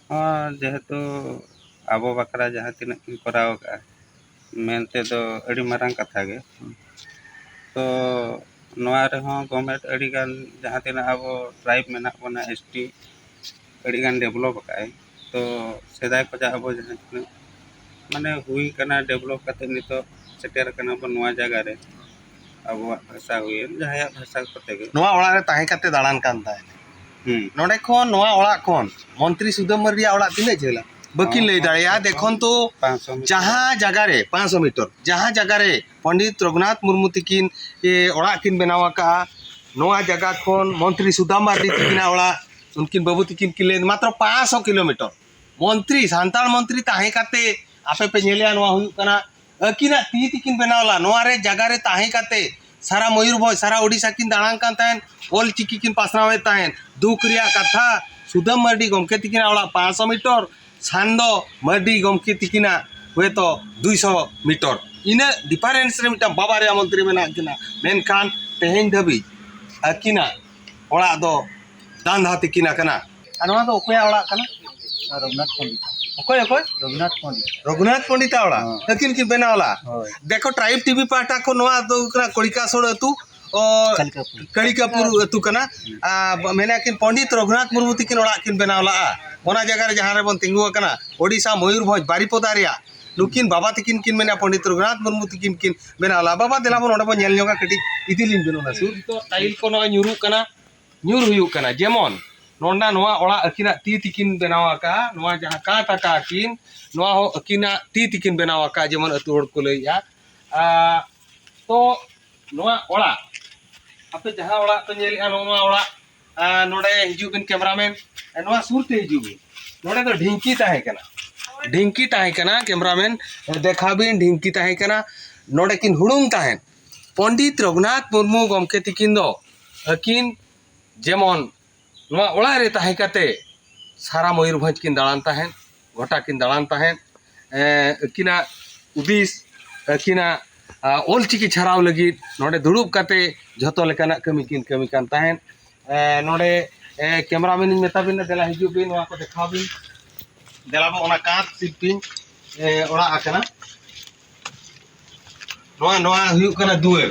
ᱦᱚᱸ, ᱡᱮᱦᱮᱛᱩ ᱟᱵᱚ ᱵᱟᱠᱷᱨᱟ ᱡᱟᱦᱟᱸ ᱛᱤᱱᱟᱹᱜ ᱠᱤᱱ ᱠᱚᱨᱟᱣ ᱟᱠᱟᱫᱼᱟ, ᱢᱮᱱ ᱛᱮᱫᱚ ᱟᱹᱰᱤ ᱢᱟᱨᱟᱝ ᱠᱟᱛᱷᱟ ᱜᱮ᱾ ᱛᱚ, ᱱᱚᱣᱟ ᱨᱮᱦᱚᱸ ᱜᱚᱵᱷᱢᱮᱱᱴ ᱟᱹᱰᱤᱜᱟᱱ ᱡᱟᱦᱟᱸ ᱛᱤᱱᱟᱹᱜ ᱟᱵᱚ ᱴᱨᱟᱭᱤᱵᱽ ᱢᱮᱱᱟᱜ ᱵᱚᱱᱟ, ᱮᱥ ᱴᱤ, ᱟᱹᱰᱤᱜᱟᱱ ᱰᱮᱵᱷᱞᱚᱯ ᱟᱠᱟᱫᱼᱟᱭ᱾ ᱛᱚ, ᱥᱮᱫᱟᱭ ᱠᱷᱚᱱᱟᱜ ᱟᱵᱚ ᱡᱟᱦᱟᱸ ᱛᱤᱱᱟᱹᱜ ᱢᱟᱱᱮ ᱦᱩᱭ ᱠᱟᱱᱟ, ᱰᱮᱵᱷᱞᱚᱯ ᱠᱟᱛᱮ ᱱᱤᱛᱚᱜ ᱥᱮᱴᱮᱨ ᱟᱠᱟᱱᱟ ᱵᱚᱱ ᱱᱚᱣᱟ ᱡᱟᱭᱜᱟ ᱨᱮ, ᱟᱵᱚᱣᱟᱜ ᱵᱷᱟᱥᱟ ᱦᱩᱭᱮᱱ, ᱡᱟᱦᱟᱸᱭᱟᱜ ᱵᱷᱟᱥᱟ ᱠᱚᱛᱮ ᱜᱮ᱾ ᱱᱚᱣᱟ ᱚᱲᱟᱜ ᱨᱮ ᱛᱟᱦᱮᱸ ᱠᱟᱛᱮ ᱫᱟᱬᱟᱱ ᱠᱟᱱ ᱛᱟᱦᱮᱸᱫ᱾ ᱦᱩᱸ᱾ ᱱᱚᱰᱮ ᱠᱷᱚᱱ, ᱱᱚᱣᱟ ᱚᱲᱟᱜ ᱠᱷᱚᱱ ᱢᱚᱱᱛᱨᱤ ᱥᱩᱫᱟᱹᱢ ᱢᱟᱨᱰᱤᱭᱟᱜ ᱚᱲᱟᱜ ᱛᱤᱱᱟᱹᱜ ᱡᱷᱟᱹᱞᱟ? ᱵᱟᱹᱠᱤᱱ ᱞᱟᱹᱭ ᱫᱟᱲᱮᱭᱟᱜᱼᱟ᱾ ᱯᱟᱸᱪᱥᱚ ᱫᱮᱠᱷᱚᱱ ᱛᱚ, ᱯᱟᱸᱪᱥᱚ ᱢᱤᱴᱟᱨ᱾ ᱡᱟᱦᱟᱸ ᱡᱟᱭᱜᱟ ᱨᱮ, ᱯᱟᱸᱪᱥᱚ ᱢᱤᱴᱟᱨ, ᱡᱟᱦᱟᱸ ᱡᱟᱭᱜᱟ ᱨᱮ ᱯᱚᱱᱰᱤᱛ ᱨᱚᱜᱷᱩᱱᱟᱛᱷ ᱢᱩᱨᱢᱩ ᱛᱤᱠᱤᱱ, ᱮ, ᱚᱲᱟᱜ ᱠᱤᱱ ᱵᱮᱱᱟᱣ ᱟᱠᱟᱫᱼᱟ, ᱱᱚᱣᱟ ᱡᱟᱭᱜᱟ ᱠᱷᱚᱱ ᱢᱚᱱᱛᱨᱤ ᱥᱩᱫᱟᱢ ᱢᱟᱨᱰᱤ ᱛᱤᱠᱤᱱᱟᱜ ᱚᱲᱟᱜ, ᱩᱱᱠᱤᱱ ᱵᱟᱹᱵᱩ ᱛᱤᱠᱤᱱ ᱠᱤᱱ ᱞᱟᱹᱭ, ᱢᱟᱛᱨᱚ ᱯᱟᱸᱪᱥᱚ ᱠᱤᱞᱳᱢᱤᱴᱟᱨ᱾ ᱢᱚᱱᱛᱨᱤ, ᱥᱟᱱᱛᱟᱲ ᱢᱚᱱᱛᱨᱤ ᱛᱟᱦᱮᱸ ᱠᱟᱛᱮ ᱟᱯᱮ ᱯᱮ ᱧᱮᱞᱮᱜᱼᱟ, ᱱᱚᱣᱟ ᱦᱩᱭᱩᱜ ᱠᱟᱱᱟ ᱟᱹᱠᱤᱱᱟᱜ ᱛᱤ ᱛᱮᱠᱤᱱ ᱵᱮᱱᱟᱣ ᱞᱮᱫᱼᱟ᱾ ᱱᱚᱣᱟ ᱨᱮ ᱡᱟᱭᱜᱟ ᱨᱮ ᱛᱟᱦᱮᱸ ᱠᱟᱛᱮ ᱥᱟᱨᱟ ᱢᱚᱭᱩᱨᱵᱷᱚᱸᱡᱽ, ᱥᱟᱨᱟ ᱳᱰᱤᱥᱟ ᱠᱤᱱ ᱫᱟᱬᱟᱱ ᱠᱟᱱ ᱛᱟᱦᱮᱸᱫ, ᱚᱞ ᱪᱤᱠᱤ ᱠᱤᱱ ᱯᱟᱥᱱᱟᱣᱮᱫ ᱛᱟᱦᱮᱸᱫ᱾ ᱫᱩᱠ ᱨᱮᱭᱟᱜ ᱠᱟᱛᱷᱟ, ᱥᱩᱫᱟᱹᱢ ᱢᱟᱨᱰᱤ ᱜᱚᱢᱠᱮ ᱛᱤᱠᱤᱱᱟᱜ ᱚᱲᱟᱜ ᱯᱟᱸᱪᱥᱚ ᱢᱤᱴᱚᱨ, ᱥᱟᱱᱫᱚ ᱢᱟᱨᱰᱤ ᱜᱚᱢᱠᱮ ᱛᱤᱠᱤᱱᱟᱜ ᱦᱚᱭᱛᱚ ᱫᱩᱭᱥᱚ ᱢᱤᱴᱚᱨ᱾ ᱤᱱᱟᱹᱜ ᱰᱤᱯᱷᱟᱨᱮᱱᱥ ᱨᱮ ᱢᱤᱫᱴᱟᱝ ᱵᱟᱵᱟᱨᱮᱭᱟ ᱢᱚᱱᱛᱨᱤ ᱢᱮᱱᱟᱜ ᱠᱤᱱᱟ, ᱢᱮᱱᱠᱷᱟᱱ ᱛᱮᱦᱮᱧ ᱫᱷᱟᱹᱵᱤᱡ ᱟᱹᱠᱤᱱᱟᱜ ᱚᱲᱟᱜ ᱫᱚ ᱫᱟᱸᱫᱷᱟ ᱛᱤᱠᱤᱱ ᱟᱠᱟᱱᱟ᱾ ᱟᱨ ᱱᱚᱣᱟ ᱫᱚ ᱚᱠᱚᱭᱟᱜ ᱚᱲᱟᱜ ᱠᱟᱱᱟ? ᱨᱚᱜᱷᱩᱱᱟᱛᱷ ᱯᱚᱱᱰᱤᱛ᱾ ᱚᱠᱚᱭ, ᱚᱠᱚᱭ? ᱨᱚᱜᱷᱩᱱᱟᱛᱷ ᱯᱚᱱᱰᱤᱛ᱾ ᱨᱚᱜᱷᱩᱱᱟᱛᱷ ᱯᱚᱱᱰᱤᱛ ᱟᱜ ᱚᱲᱟᱜ᱾ ᱦᱮᱸ᱾ ᱟᱹᱠᱤᱱ ᱠᱤᱱ ᱵᱮᱱᱟᱣ ᱞᱟᱜᱼᱟ᱾ ᱦᱳᱭ᱾ ᱫᱮᱠᱷᱚ, ᱴᱨᱟᱭᱤᱵᱽ ᱴᱤᱵᱷᱤ ᱯᱟᱦᱴᱟ ᱠᱷᱚᱱ ᱱᱚᱣᱟ ᱫᱚ ᱦᱩᱭᱩᱜ ᱠᱟᱱᱟ ᱠᱚᱲᱤᱠᱟᱥᱳᱲ ᱟᱹᱛᱩ, ᱚ, ᱠᱟᱞᱤᱠᱟᱯᱩᱨ᱾ ᱠᱟᱞᱤᱠᱟᱯᱩᱨ ᱟᱹᱛᱩ ᱠᱟᱱᱟ᱾ ᱦᱩᱸ᱾ ᱟᱨ ᱢᱮᱱᱟ ᱠᱤᱱ ᱯᱚᱱᱰᱤᱛ ᱨᱚᱜᱷᱩᱱᱟᱛᱷ ᱢᱩᱨᱢᱩ ᱛᱤᱠᱤᱱ ᱚᱲᱟᱜ ᱠᱤᱱ ᱵᱮᱱᱟᱣ ᱞᱟᱜᱼᱟ᱾ ᱚᱱᱟ ᱡᱟᱭᱜᱟ ᱨᱮ ᱡᱟᱦᱟᱸ ᱨᱮᱵᱚᱱ ᱛᱤᱸᱜᱩ ᱟᱠᱟᱱᱟ, ᱳᱰᱤᱥᱟ ᱢᱚᱭᱩᱨᱵᱷᱚᱸᱡᱽ ᱵᱟᱨᱤᱯᱚᱫᱟ ᱨᱮᱭᱟᱜ, ᱱᱩᱠᱤᱱ ᱵᱟᱵᱟ ᱛᱤᱠᱤᱱ ᱠᱤᱱ ᱢᱮᱱᱟ ᱯᱚᱱᱰᱤᱛ ᱨᱚᱜᱷᱩᱱᱟᱛᱷ ᱢᱩᱨᱢᱩ ᱛᱤᱠᱤᱱ ᱠᱤᱱ ᱵᱮᱱᱟᱣ ᱞᱟᱜᱼᱟ᱾ ᱵᱟᱵᱟ, ᱫᱮᱞᱟ ᱵᱚᱱ ᱚᱸᱰᱮ ᱵᱚᱱ ᱧᱮᱞ ᱧᱚᱜᱟ ᱠᱟᱹᱴᱤᱡ, ᱤᱫᱤ ᱞᱤᱧ ᱵᱮᱱ ᱚᱱᱟ ᱥᱩᱨ᱾ ᱱᱤᱛᱚᱜ ᱴᱟᱭᱤᱞ ᱠᱚ ᱱᱚᱜᱼᱚᱭ ᱧᱩᱨᱩᱜ ᱠᱟᱱᱟ, ᱧᱩᱨ ᱦᱩᱭᱩᱜ ᱠᱟᱱᱟ᱾ ᱡᱮᱢᱚᱱ ᱱᱚᱰᱮ ᱱᱚᱣᱟ ᱚᱲᱟᱜ ᱟᱹᱠᱤᱱᱟᱜ ᱛᱤ ᱛᱤᱠᱤᱱ ᱵᱮᱱᱟᱣ ᱟᱠᱟᱫᱼᱟ, ᱱᱚᱣᱟ ᱡᱟᱦᱟᱸ ᱠᱟᱸᱛ ᱟᱠᱟᱫ ᱠᱤᱱ, ᱱᱚᱣᱟ ᱦᱚᱸ ᱟᱹᱠᱤᱱᱟᱜ ᱛᱤ ᱛᱤᱠᱤᱱ ᱵᱮᱱᱟᱣ ᱟᱠᱟᱫᱼᱟ, ᱡᱮᱢᱚᱱ ᱟᱹᱛᱩ ᱦᱚᱲ ᱠᱚ ᱞᱟᱹᱭᱮᱫᱼᱟ᱾ ᱟᱨ ᱛᱚ ᱱᱚᱣᱟ ᱚᱲᱟᱜ, ᱟᱯᱮ ᱡᱟᱦᱟᱸ ᱚᱲᱟᱜ ᱯᱮ ᱧᱮᱞᱮᱫᱼᱟ, ᱱᱚᱜᱼᱚ ᱱᱚᱣᱟ ᱚᱲᱟᱜ, ᱟᱨ ᱱᱚᱰᱮ ᱦᱤᱡᱩᱜ ᱵᱤᱱ ᱠᱮᱢᱨᱟᱢᱮᱱ, ᱱᱚᱣᱟ ᱥᱩᱨ ᱛᱮ ᱦᱤᱡᱩᱜ ᱵᱤᱱ᱾ ᱱᱚᱰᱮ ᱫᱚ ᱰᱷᱤᱝᱠᱤ ᱛᱟᱦᱮᱸ ᱠᱟᱱᱟ, ᱰᱷᱤᱝᱠᱤ ᱛᱟᱦᱮᱸ ᱠᱟᱱᱟ, ᱠᱮᱢᱨᱟᱢᱮᱱ ᱫᱮᱠᱷᱟᱣ ᱵᱤᱱ, ᱰᱷᱤᱝᱠᱤ ᱛᱟᱦᱮᱸ ᱠᱟᱱᱟ᱾ ᱱᱚᱰᱮ ᱠᱤᱱ ᱦᱩᱲᱩᱝ ᱛᱟᱦᱮᱸᱫ᱾ ᱯᱚᱱᱰᱤᱛ ᱨᱚᱜᱷᱩᱱᱟᱛᱷ ᱢᱩᱨᱢᱩ ᱜᱚᱢᱠᱮ ᱛᱤᱠᱤᱱ ᱫᱚ ᱟᱹᱠᱤᱱ ᱡᱮᱢᱚᱱ ᱱᱚᱣᱟ ᱚᱲᱟᱜ ᱨᱮ ᱛᱟᱦᱮᱸ ᱠᱟᱛᱮ ᱥᱟᱨᱟ ᱢᱚᱭᱩᱨᱵᱷᱚᱸᱡᱽ ᱠᱤᱱ ᱫᱟᱬᱟᱱ ᱛᱟᱦᱮᱸᱫ, ᱜᱚᱴᱟ ᱠᱤᱱ ᱫᱟᱬᱟᱱ ᱛᱟᱦᱮᱸᱫ᱾ ᱮᱸ, ᱟᱹᱠᱤᱱᱟᱜ ᱦᱩᱫᱤᱥ, ᱟᱹᱠᱤᱱᱟᱜ, ᱟ, ᱚᱞᱪᱤᱠᱤ ᱪᱷᱟᱨᱟᱣ ᱞᱟᱹᱜᱤᱫ ᱱᱚᱰᱮ ᱫᱩᱲᱩᱵ ᱠᱟᱛᱮ ᱡᱷᱚᱛᱚ ᱞᱮᱠᱟᱱᱟᱜ ᱠᱟᱹᱢᱤ ᱠᱤᱱ ᱠᱟᱹᱢᱤ ᱠᱟᱱ ᱛᱟᱦᱮᱸᱫ᱾ ᱮᱸ, ᱱᱚᱰᱮ, ᱮᱸ, ᱠᱮᱢᱨᱟᱢᱮᱱ ᱤᱧ ᱢᱮᱛᱟ ᱵᱤᱱᱟ, ᱫᱮᱞᱟ ᱦᱤᱡᱩᱜ ᱵᱤᱱ, ᱱᱚᱣᱟ ᱠᱚ ᱫᱮᱠᱷᱟᱣ ᱵᱤᱱ᱾ ᱫᱮᱞᱟ ᱵᱚ, ᱚᱱᱟ ᱠᱟᱸᱛ ᱥᱤᱞᱯᱤᱧ, ᱮᱸ, ᱚᱲᱟᱜ ᱟᱠᱟᱱᱟ᱾ ᱱᱚᱣᱟ, ᱱᱚᱣᱟ ᱦᱩᱭᱩᱜ ᱠᱟᱱᱟ ᱫᱩᱣᱟᱹᱨ᱾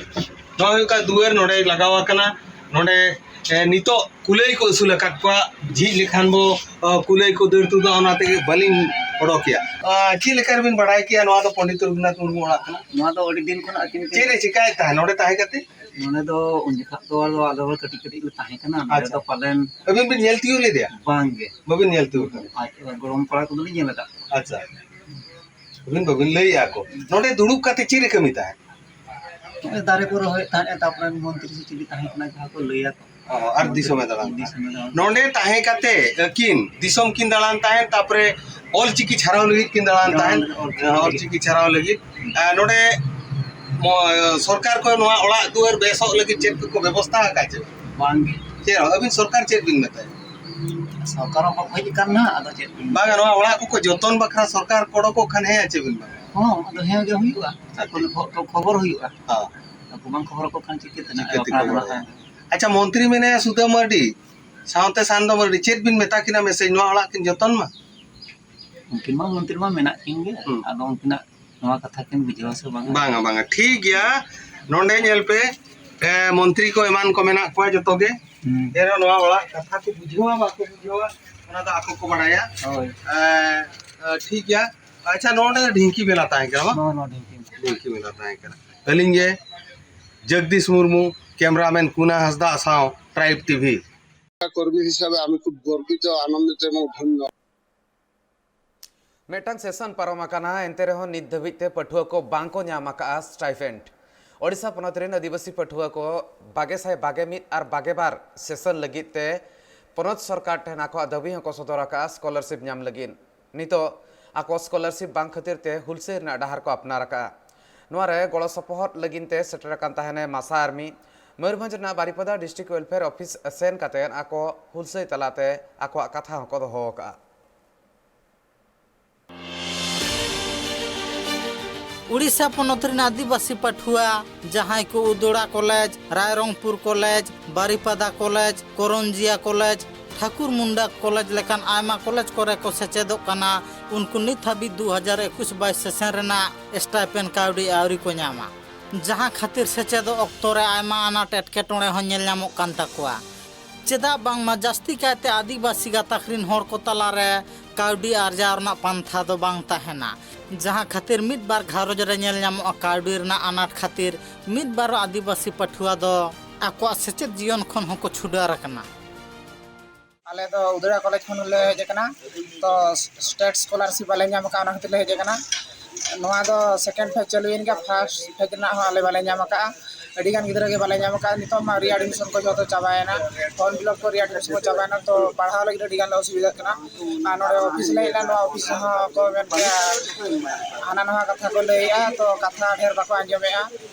ᱱᱚᱣᱟ ᱦᱩᱭᱩᱜ ᱠᱟᱱᱟ ᱫᱩᱣᱟᱹᱨ, ᱱᱚᱰᱮ ᱞᱟᱜᱟᱣ ᱟᱠᱟᱱᱟ᱾ ᱱᱚᱰᱮ, ᱮ, ᱱᱤᱛᱚᱜ ᱠᱩᱞᱟᱹᱭ ᱠᱚ ᱟᱹᱥᱩᱞ ᱟᱠᱟᱫ ᱠᱚᱣᱟ᱾ ᱡᱷᱤᱡ ᱞᱮᱠᱷᱟᱱ ᱵᱚ, ᱚ, ᱠᱩᱞᱟᱹᱭ ᱠᱚ ᱫᱟᱹᱲ ᱛᱩᱫᱟ, ᱚᱱᱟ ᱛᱮᱜᱮ ᱵᱟᱹᱞᱤᱧ ᱚᱰᱚᱠᱮᱭᱟ᱾ ᱟ, ᱪᱮᱫ ᱞᱮᱠᱟ ᱨᱮᱵᱤᱱ ᱵᱟᱲᱟᱭ ᱠᱮᱭᱟ ᱱᱚᱣᱟ ᱫᱚ ᱯᱚᱱᱰᱤᱛ ᱨᱚᱜᱷᱩᱱᱟᱛᱷ ᱢᱩᱨᱢᱩ ᱚᱲᱟᱜ ᱠᱟᱱᱟ? ᱱᱚᱣᱟ ᱫᱚ ᱟᱹᱰᱤ ᱫᱤᱱ ᱠᱷᱚᱱᱟᱜ ᱟᱹᱠᱤᱱ ᱪᱮᱫ ᱮ ᱪᱤᱠᱟᱭᱮᱫ ᱛᱟᱦᱮᱸᱫ ᱱᱚᱰᱮ ᱛᱟᱦᱮᱸ ᱠᱟᱛᱮ? ᱱᱚᱰᱮ ᱫᱚ ᱩᱱ ᱡᱚᱠᱷᱟᱜ ᱫᱚ ᱟᱫᱚ ᱟᱞᱮ ᱦᱚᱲ ᱠᱟᱹᱴᱤᱡ ᱠᱟᱹᱴᱤᱡ ᱞᱮ ᱛᱟᱦᱮᱸ ᱠᱟᱱᱟ᱾ ᱱᱚᱰᱮ ᱟᱪᱪᱷᱟ᱾ ᱫᱚ ᱯᱟᱞᱮᱱ ᱟᱹᱵᱤᱱ ᱵᱤᱱ ᱧᱮᱞ ᱛᱤᱭᱳᱜ ᱞᱮᱫᱮᱭᱟ? ᱵᱟᱝ ᱜᱮ᱾ ᱵᱟᱹᱵᱤᱱ ᱧᱮᱞ ᱛᱤᱭᱳᱜ ᱠᱟᱫᱟ? ᱟᱡ ᱜᱚᱲᱚᱢ ᱠᱚᱲᱟ ᱠᱚᱫᱚ ᱞᱤᱧ ᱧᱮᱞ ᱟᱠᱟᱫ ᱠᱚᱣᱟ᱾ ᱟᱪᱪᱷᱟ᱾ ᱟᱹᱵᱤᱱ ᱵᱟᱹᱵᱤᱱ ᱞᱟᱹᱭᱮᱜᱼᱟ ᱠᱚ᱾ ᱱᱚᱰᱮ ᱫᱩᱲᱩᱵ ᱠᱟᱛᱮ ᱪᱮᱫ ᱮ ᱠᱟᱹᱢᱤ ᱛᱟᱦᱮᱸᱫ? ᱱᱚᱜᱼᱚᱭ ᱫᱟᱨᱮ ᱠᱚ ᱨᱚᱦᱚᱭᱮᱫ ᱛᱟᱦᱮᱸᱫ, ᱛᱟᱨᱯᱚᱨᱮ ᱢᱚᱱᱛᱨᱤ ᱥᱮ ᱪᱤᱞᱤ ᱛᱟᱦᱮᱸ ᱠᱟᱱᱟ, ᱡᱟᱦᱟᱸ ᱠᱚ ᱞᱟᱹᱭᱟ ᱠᱚ᱾ ᱚ, ᱟᱨ ᱫᱤᱥᱚᱢᱮ ᱫᱟᱬᱟᱱ ᱛᱟᱦᱮᱸᱫ᱾ ᱫᱤᱥᱚᱢᱮ ᱫᱟᱬᱟᱱ᱾ ᱱᱚᱰᱮ ᱛᱟᱦᱮᱸ ᱠᱟᱛᱮ ᱟᱹᱠᱤᱱ ᱫᱤᱥᱚᱢ ᱠᱤᱱ ᱫᱟᱬᱟᱱ ᱛᱟᱦᱮᱸᱫ, ᱛᱟᱨᱯᱚᱨᱮ ᱚᱞᱪᱤᱠᱤ ᱪᱷᱟᱨᱟᱣ ᱞᱟᱹᱜᱤᱫ ᱠᱤᱱ ᱫᱟᱬᱟᱱ ᱫᱟᱬᱟᱱ, ᱛᱟᱦᱮᱸᱫ᱾ ᱚᱞᱪᱤᱠᱤ᱾ ᱚᱞᱪᱤᱠᱤ ᱪᱷᱟᱨᱟᱣ ᱞᱟᱹᱜᱤᱫ᱾ ᱟᱨ ᱱᱚᱰᱮ ᱢᱚ-, ᱥᱚᱨᱠᱟᱨ ᱠᱚ ᱱᱚᱣᱟ ᱚᱲᱟᱜ ᱫᱩᱣᱟᱹᱨ ᱵᱮᱥᱚᱜ ᱞᱟᱹᱜᱤᱫ ᱪᱮᱫ ᱠᱚᱠᱚ ᱵᱮᱵᱚᱥᱛᱷᱟ ᱟᱠᱟᱫ ᱪᱮ? ᱵᱟᱝ ᱜᱮ᱾ ᱪᱮᱫ ᱦᱚᱸ? ᱟᱹᱵᱤᱱ ᱥᱚᱨᱠᱟᱨ ᱪᱮᱫ ᱵᱤᱱ ᱢᱮᱛᱟᱭᱟ? ᱥᱚᱨᱠᱟᱨ ᱦᱚᱸ ᱵᱟᱠᱚ ᱦᱮᱡ ᱟᱠᱟᱱ ᱱᱟᱦᱟᱜ, ᱟᱫᱚ ᱪᱮᱫ ᱵᱤᱱ ᱵᱟᱝᱟ, ᱱᱚᱣᱟ ᱚᱲᱟᱜ ᱠᱚᱠᱚ ᱡᱚᱛᱚᱱ ᱵᱟᱠᱷᱨᱟ ᱥᱚᱨᱠᱟᱨ ᱜᱚᱲᱚ ᱠᱚ ᱠᱷᱟᱱ ᱦᱮᱸ ᱪᱮ ᱵᱤᱱ ᱢᱮᱱᱟ? ᱦᱚᱸ, ᱟᱫᱚ ᱦᱮᱸ ᱜᱮ ᱦᱩᱭᱩᱜᱼᱟ᱾ ᱟᱪᱪᱷᱟ᱾ ᱠᱷᱚ-, ᱠᱷᱚ-, ᱠᱷᱚᱵᱚᱨ ᱦᱩᱭᱩᱜᱼᱟ᱾ ᱦᱚᱸ᱾ ᱟᱠᱚ ᱵᱟᱝ ᱠᱷᱚᱵᱚᱨ ᱟᱠᱚ ᱠᱷᱟᱱ ᱪᱤᱠᱟᱹᱛᱮ ᱱᱟᱜ ᱪᱤᱠᱟᱹᱛᱮ ᱵᱟᱯᱞᱟ ᱠᱚ ᱫᱚ ᱵᱟᱲᱟᱭᱟ? ᱦᱟᱸᱜ? ᱟᱪᱪᱷᱟ, ᱢᱚᱱᱛᱨᱤ ᱢᱮᱱᱟᱭᱟ ᱥᱩᱫᱟᱹᱢ ᱢᱟᱨᱰᱤ, ᱥᱟᱶᱛᱮ ᱥᱟᱱᱫᱚ ᱢᱟᱨᱰᱤ, ᱪᱮᱫ ᱵᱤᱱ ᱢᱮᱛᱟ ᱠᱤᱱᱟ ᱢᱮᱥᱮᱡᱽ, ᱱᱚᱣᱟ ᱚᱲᱟᱜ ᱠᱤᱱ ᱡᱚᱛᱚᱱ ᱢᱟ? ᱩᱱᱠᱤᱱ ᱢᱟ ᱢᱚᱱᱛᱨᱤ ᱢᱟ ᱢᱮᱱᱟᱜ ᱠᱤᱱ ᱜᱮ᱾ ᱦᱩᱸ᱾ ᱟᱫᱚ ᱩᱱᱠᱤᱱᱟᱜ ᱱᱚᱣᱟ ᱠᱟᱛᱷᱟ ᱠᱤᱱ ᱵᱩᱡᱷᱟᱹᱣᱟ ᱥᱮ ᱵᱟᱝᱟ? ᱵᱟᱝᱟ, ᱵᱟᱝᱟ, ᱴᱷᱤᱠ ᱜᱮᱭᱟ᱾ ᱱᱚᱰᱮ ᱧᱮᱞ ᱯᱮ, ᱮ, ᱢᱚᱱᱛᱨᱤ ᱠᱚ ᱮᱢᱟᱱ ᱠᱚ ᱢᱮᱱᱟᱜ ᱠᱚᱣᱟ ᱡᱚᱛᱚ ᱜᱮ᱾ ᱦᱩᱸ᱾ ᱮᱱᱨᱮᱦᱚᱸ ᱱᱚᱣᱟ ᱚᱲᱟᱜ ᱠᱟᱛᱷᱟ ᱠᱚ ᱵᱩᱡᱷᱟᱹᱣᱟ ᱵᱟᱠᱚ ᱵᱩᱡᱷᱟᱹᱣᱟ, ᱚᱱᱟ ᱫᱚ ᱟᱠᱚ ᱠᱚ ᱵᱟᱲᱟᱭᱟ᱾ ᱦᱳᱭ᱾ ᱮ, ᱮ, ᱴᱷᱤᱠ ᱜᱮᱭᱟ᱾ ᱟᱪᱪᱷᱟ, ᱱᱚᱰᱮ ᱰᱷᱤᱝᱠᱤ ᱢᱮᱞᱟ ᱛᱟᱦᱮᱸ ᱠᱟᱱᱟ, ᱵᱟᱝ? ᱱᱚᱣᱟ, ᱱᱚᱣᱟ ᱰᱷᱤᱝᱠᱤ ᱢᱮᱞᱟ᱾ ᱰᱷᱤᱝᱠᱤ ᱢᱮᱞᱟ ᱛᱟᱦᱮᱸ ᱠᱟᱱᱟ᱾ ᱟᱹᱞᱤᱧ ᱜᱮ ᱡᱚᱜᱽᱫᱤᱥ ᱢᱩᱨᱢᱩ, cameraman ᱠᱩᱱᱟ ᱦᱟᱸᱥᱫᱟ ᱥᱟᱶ Tribe TV᱾ কর্মী হিসাবে আমি খুব গর্বিত, আনন্দিত এবং ধন্য। ᱢᱤᱫᱴᱟᱝ ᱥᱮᱥᱚᱱ ᱯᱟᱨᱚᱢ ᱟᱠᱟᱱᱟ, ᱮᱱᱛᱮ ᱨᱮᱦᱚᱸ ᱱᱤᱛ ᱫᱷᱟᱹᱵᱤᱡ ᱛᱮ ᱯᱟᱹᱴᱷᱩᱣᱟᱹ ᱠᱚ ᱵᱟᱝ ᱠᱚ ᱧᱟᱢ ᱟᱠᱟᱫᱼᱟ ᱥᱴᱟᱭᱯᱷᱮᱱᱰ᱾ ᱳᱰᱤᱥᱟ ᱯᱚᱱᱚᱛ ᱨᱮᱱ ᱟᱹᱫᱤᱵᱟᱹᱥᱤ ᱯᱟᱹᱴᱷᱩᱣᱟᱹ ᱠᱚ ᱵᱟᱜᱮ ᱥᱟᱭ ᱵᱟᱜᱮ ᱢᱤᱫ ᱟᱨ ᱵᱟᱜᱮ ᱵᱟᱨ ᱥᱮᱥᱚᱱ ᱞᱟᱹᱜᱤᱫ ᱛᱮ ᱯᱚᱱᱚᱛ ᱥᱚᱨᱠᱟᱨ ᱴᱷᱮᱱ ᱟᱠᱚᱣᱟᱜ ᱫᱟᱹᱵᱤ ᱦᱚᱸᱠᱚ ᱥᱚᱫᱚᱨ ᱟᱠᱟᱫᱼᱟ ᱥᱠᱚᱞᱟᱨᱥᱤᱯ ᱧᱟᱢ ᱞᱟᱹᱜᱤᱫ᱾ ᱱᱤᱛᱚᱜ ᱟᱠᱚ ᱥᱠᱚᱞᱟᱨᱥᱤᱯ ᱵᱟᱝ ᱠᱷᱟᱹᱛᱤᱨ ᱛᱮ ᱦᱩᱞᱥᱟᱹᱭ ᱨᱮᱱᱟᱜ ᱰᱟᱦᱟᱨ ᱠᱚ ᱟᱯᱱᱟᱨ ᱟᱠᱟᱫᱼᱟ᱾ ᱱᱚᱣᱟ ᱨᱮ ᱜᱚᱲᱚ ᱥᱚᱯᱚᱦᱚᱫ ᱞᱟᱹᱜᱤᱫ ᱛᱮ ᱥᱮᱴᱮᱨ ᱟᱠᱟᱱ ᱛᱟᱦᱮᱱᱟᱭ ᱢᱟᱥᱟ ᱟᱨᱢᱤ᱾ ᱢᱚᱭᱩᱨᱵᱷᱚᱸᱡᱽ ᱨᱮᱱᱟᱜ ᱵᱟᱨᱤᱯᱟᱫᱟ ᱰᱤᱥᱴᱨᱤᱠᱴ ᱣᱮᱞᱯᱷᱮᱭᱟᱨ ᱚᱯᱷᱤᱥ ᱥᱮᱱ ᱠᱟᱛᱮ ᱟᱠᱚ ᱦᱩᱞᱥᱟᱹᱭ ᱛᱟᱞᱟᱛᱮ ᱟᱠᱚᱣᱟᱜ ᱠᱟᱛᱷᱟ ᱦᱚᱸᱠᱚ ᱫᱚᱦᱚ ᱟᱠᱟᱫᱼᱟ᱾ ᱩᱲᱤᱥᱥᱟ ᱯᱚᱱᱚᱛ ᱨᱮᱱ ᱟᱹᱫᱤᱵᱟᱹᱥᱤ ᱯᱟᱹᱴᱷᱩᱣᱟᱹ ᱡᱟᱦᱟᱸᱭ ᱠᱚ Udala college, Rairangpur college, Baripada college, Karanjia college, Thakur Munda college ᱞᱮᱠᱟᱱ ᱟᱭᱢᱟ ᱠᱚᱞᱮᱡᱽ ᱠᱚᱨᱮ ᱠᱚ ᱥᱮᱪᱮᱫᱚᱜ ᱠᱟᱱᱟ, ᱩᱱᱠᱩ ᱱᱤᱛ ᱦᱟᱹᱵᱤᱡ ᱫᱩ ᱦᱟᱡᱟᱨ ᱮᱠᱩᱥ ᱵᱟᱭᱤᱥ ᱥᱮᱥᱚᱱ ᱨᱮᱱᱟᱜ ᱥᱴᱟᱭᱯᱮᱱᱰ ᱠᱟᱹᱣᱰᱤ ᱟᱹᱣᱨᱤ ᱠᱚ ᱧᱟᱢᱟ, ᱡᱟᱦᱟᱸ ᱠᱷᱟᱹᱛᱤᱨ ᱥᱮᱪᱮᱫᱚᱜ ᱚᱠᱛᱚ ᱨᱮ ᱟᱭᱢᱟ ᱟᱱᱟᱴ ᱮᱴᱠᱮᱴᱚᱬᱮ ᱦᱚᱸ ᱧᱮᱞ ᱧᱟᱢᱚᱜ ᱠᱟᱱ ᱛᱟᱠᱚᱣᱟ᱾ ᱪᱮᱫᱟᱜ ᱵᱟᱝᱢᱟ ᱡᱟᱹᱥᱛᱤ ᱠᱟᱭᱛᱮ ᱟᱹᱫᱤᱵᱟᱹᱥᱤ ᱜᱟᱛᱟᱠ ᱨᱤᱱ ᱦᱚᱲ ᱠᱚ ᱛᱟᱞᱟᱨᱮ ᱠᱟᱹᱣᱰᱤ ᱟᱨᱡᱟᱣ ᱨᱮᱱᱟᱜ ᱯᱟᱱᱛᱷᱟ ᱫᱚ ᱵᱟᱝ ᱛᱟᱦᱮᱱᱟ, ᱡᱟᱦᱟᱸ ᱠᱷᱟᱹᱛᱤᱨ ᱢᱤᱫ ᱵᱟᱨ ᱜᱷᱟᱨᱚᱸᱡᱽ ᱨᱮ ᱧᱮᱞ ᱧᱟᱢᱚᱜᱼᱟ ᱠᱟᱹᱣᱰᱤ ᱨᱮᱱᱟᱜ ᱟᱱᱟᱴ ᱠᱷᱟᱹᱛᱤᱨ ᱢᱤᱫ ᱵᱟᱨ ᱟᱹᱫᱤᱵᱟᱹᱥᱤ ᱯᱟᱹᱴᱷᱩᱣᱟᱹ ᱫᱚ ᱟᱠᱚᱣᱟᱜ ᱥᱮᱪᱮᱫ ᱡᱤᱭᱚᱱ ᱠᱷᱚᱱ ᱦᱚᱸᱠᱚ ᱪᱷᱩᱰᱟᱹᱨ ᱟᱠᱟᱱᱟ᱾ ᱟᱞᱮ ᱫᱚ ᱩᱫᱽᱲᱟ ᱠᱚᱞᱮᱡᱽ ᱠᱷᱚᱱ ᱞᱮ ᱦᱮᱡ ᱟᱠᱟᱱᱟ, ᱛᱚ ᱥᱴᱮᱴ ᱥᱠᱚᱞᱟᱨᱥᱤᱯ ᱵᱟᱞᱮ ᱧᱟᱢ ᱟᱠᱟᱫᱼᱟ, ᱚᱱᱟ ᱠᱷᱟᱹᱛᱤᱨ ᱞᱮ ᱦᱮᱡ ᱟᱠᱟᱱᱟ᱾ ᱱᱚᱣᱟ ᱫᱚ ᱥᱮᱠᱮᱱᱰ ᱯᱷᱮᱡᱽ ᱪᱟᱹᱞᱩᱭᱮᱱ ᱜᱮᱭᱟ, ᱯᱷᱟᱥᱴ ᱯᱷᱮᱡᱽ ᱨᱮᱱᱟᱜ ᱦᱚᱸ ᱟᱞᱮ ᱵᱟᱞᱮ ᱧᱟᱢ ᱟᱠᱟᱫᱼᱟ᱾ ᱟᱹᱰᱤ ᱜᱟᱱ ᱜᱤᱫᱽᱨᱟᱹ ᱜᱮ ᱵᱟᱞᱮ ᱧᱟᱢ ᱟᱠᱟᱫᱼᱟ᱾ ᱱᱤᱛᱚᱜ ᱢᱟ ᱨᱤ ᱮᱰᱢᱤᱥᱚᱱ ᱠᱚ ᱡᱚᱛᱚ ᱪᱟᱵᱟᱭᱮᱱᱟ, ᱯᱷᱚᱨᱢ ᱯᱷᱤᱞᱟᱯ ᱠᱚ ᱨᱤ ᱮᱰᱢᱤᱥᱚᱱ ᱠᱚ ᱪᱟᱵᱟᱭᱮᱱᱟ, ᱛᱚ ᱯᱟᱲᱦᱟᱣ ᱞᱟᱹᱜᱤᱫ ᱟᱹᱰᱤ ᱜᱟᱱ ᱞᱮ ᱚᱥᱩᱵᱤᱫᱷᱟᱜ ᱠᱟᱱᱟ᱾ ᱟᱨ ᱱᱚᱰᱮ ᱚᱯᱷᱤᱥ ᱞᱮ ᱦᱮᱡ ᱞᱮᱱᱟ, ᱱᱚᱣᱟ ᱚᱯᱷᱤᱥ ᱨᱮᱦᱚᱸ ᱠᱚ ᱢᱮᱱ ᱠᱮᱜᱼᱟ, ᱦᱟᱱᱟ ᱱᱟᱣᱟ ᱠᱟᱛᱷᱟ ᱠᱚ ᱞᱟᱹᱭᱮᱜᱼᱟ, ᱛᱚ ᱠᱟᱛᱷᱟ ᱰᱷᱮᱨ ᱵᱟᱠᱚ ᱟᱸᱡᱚᱢᱮᱜᱼᱟ᱾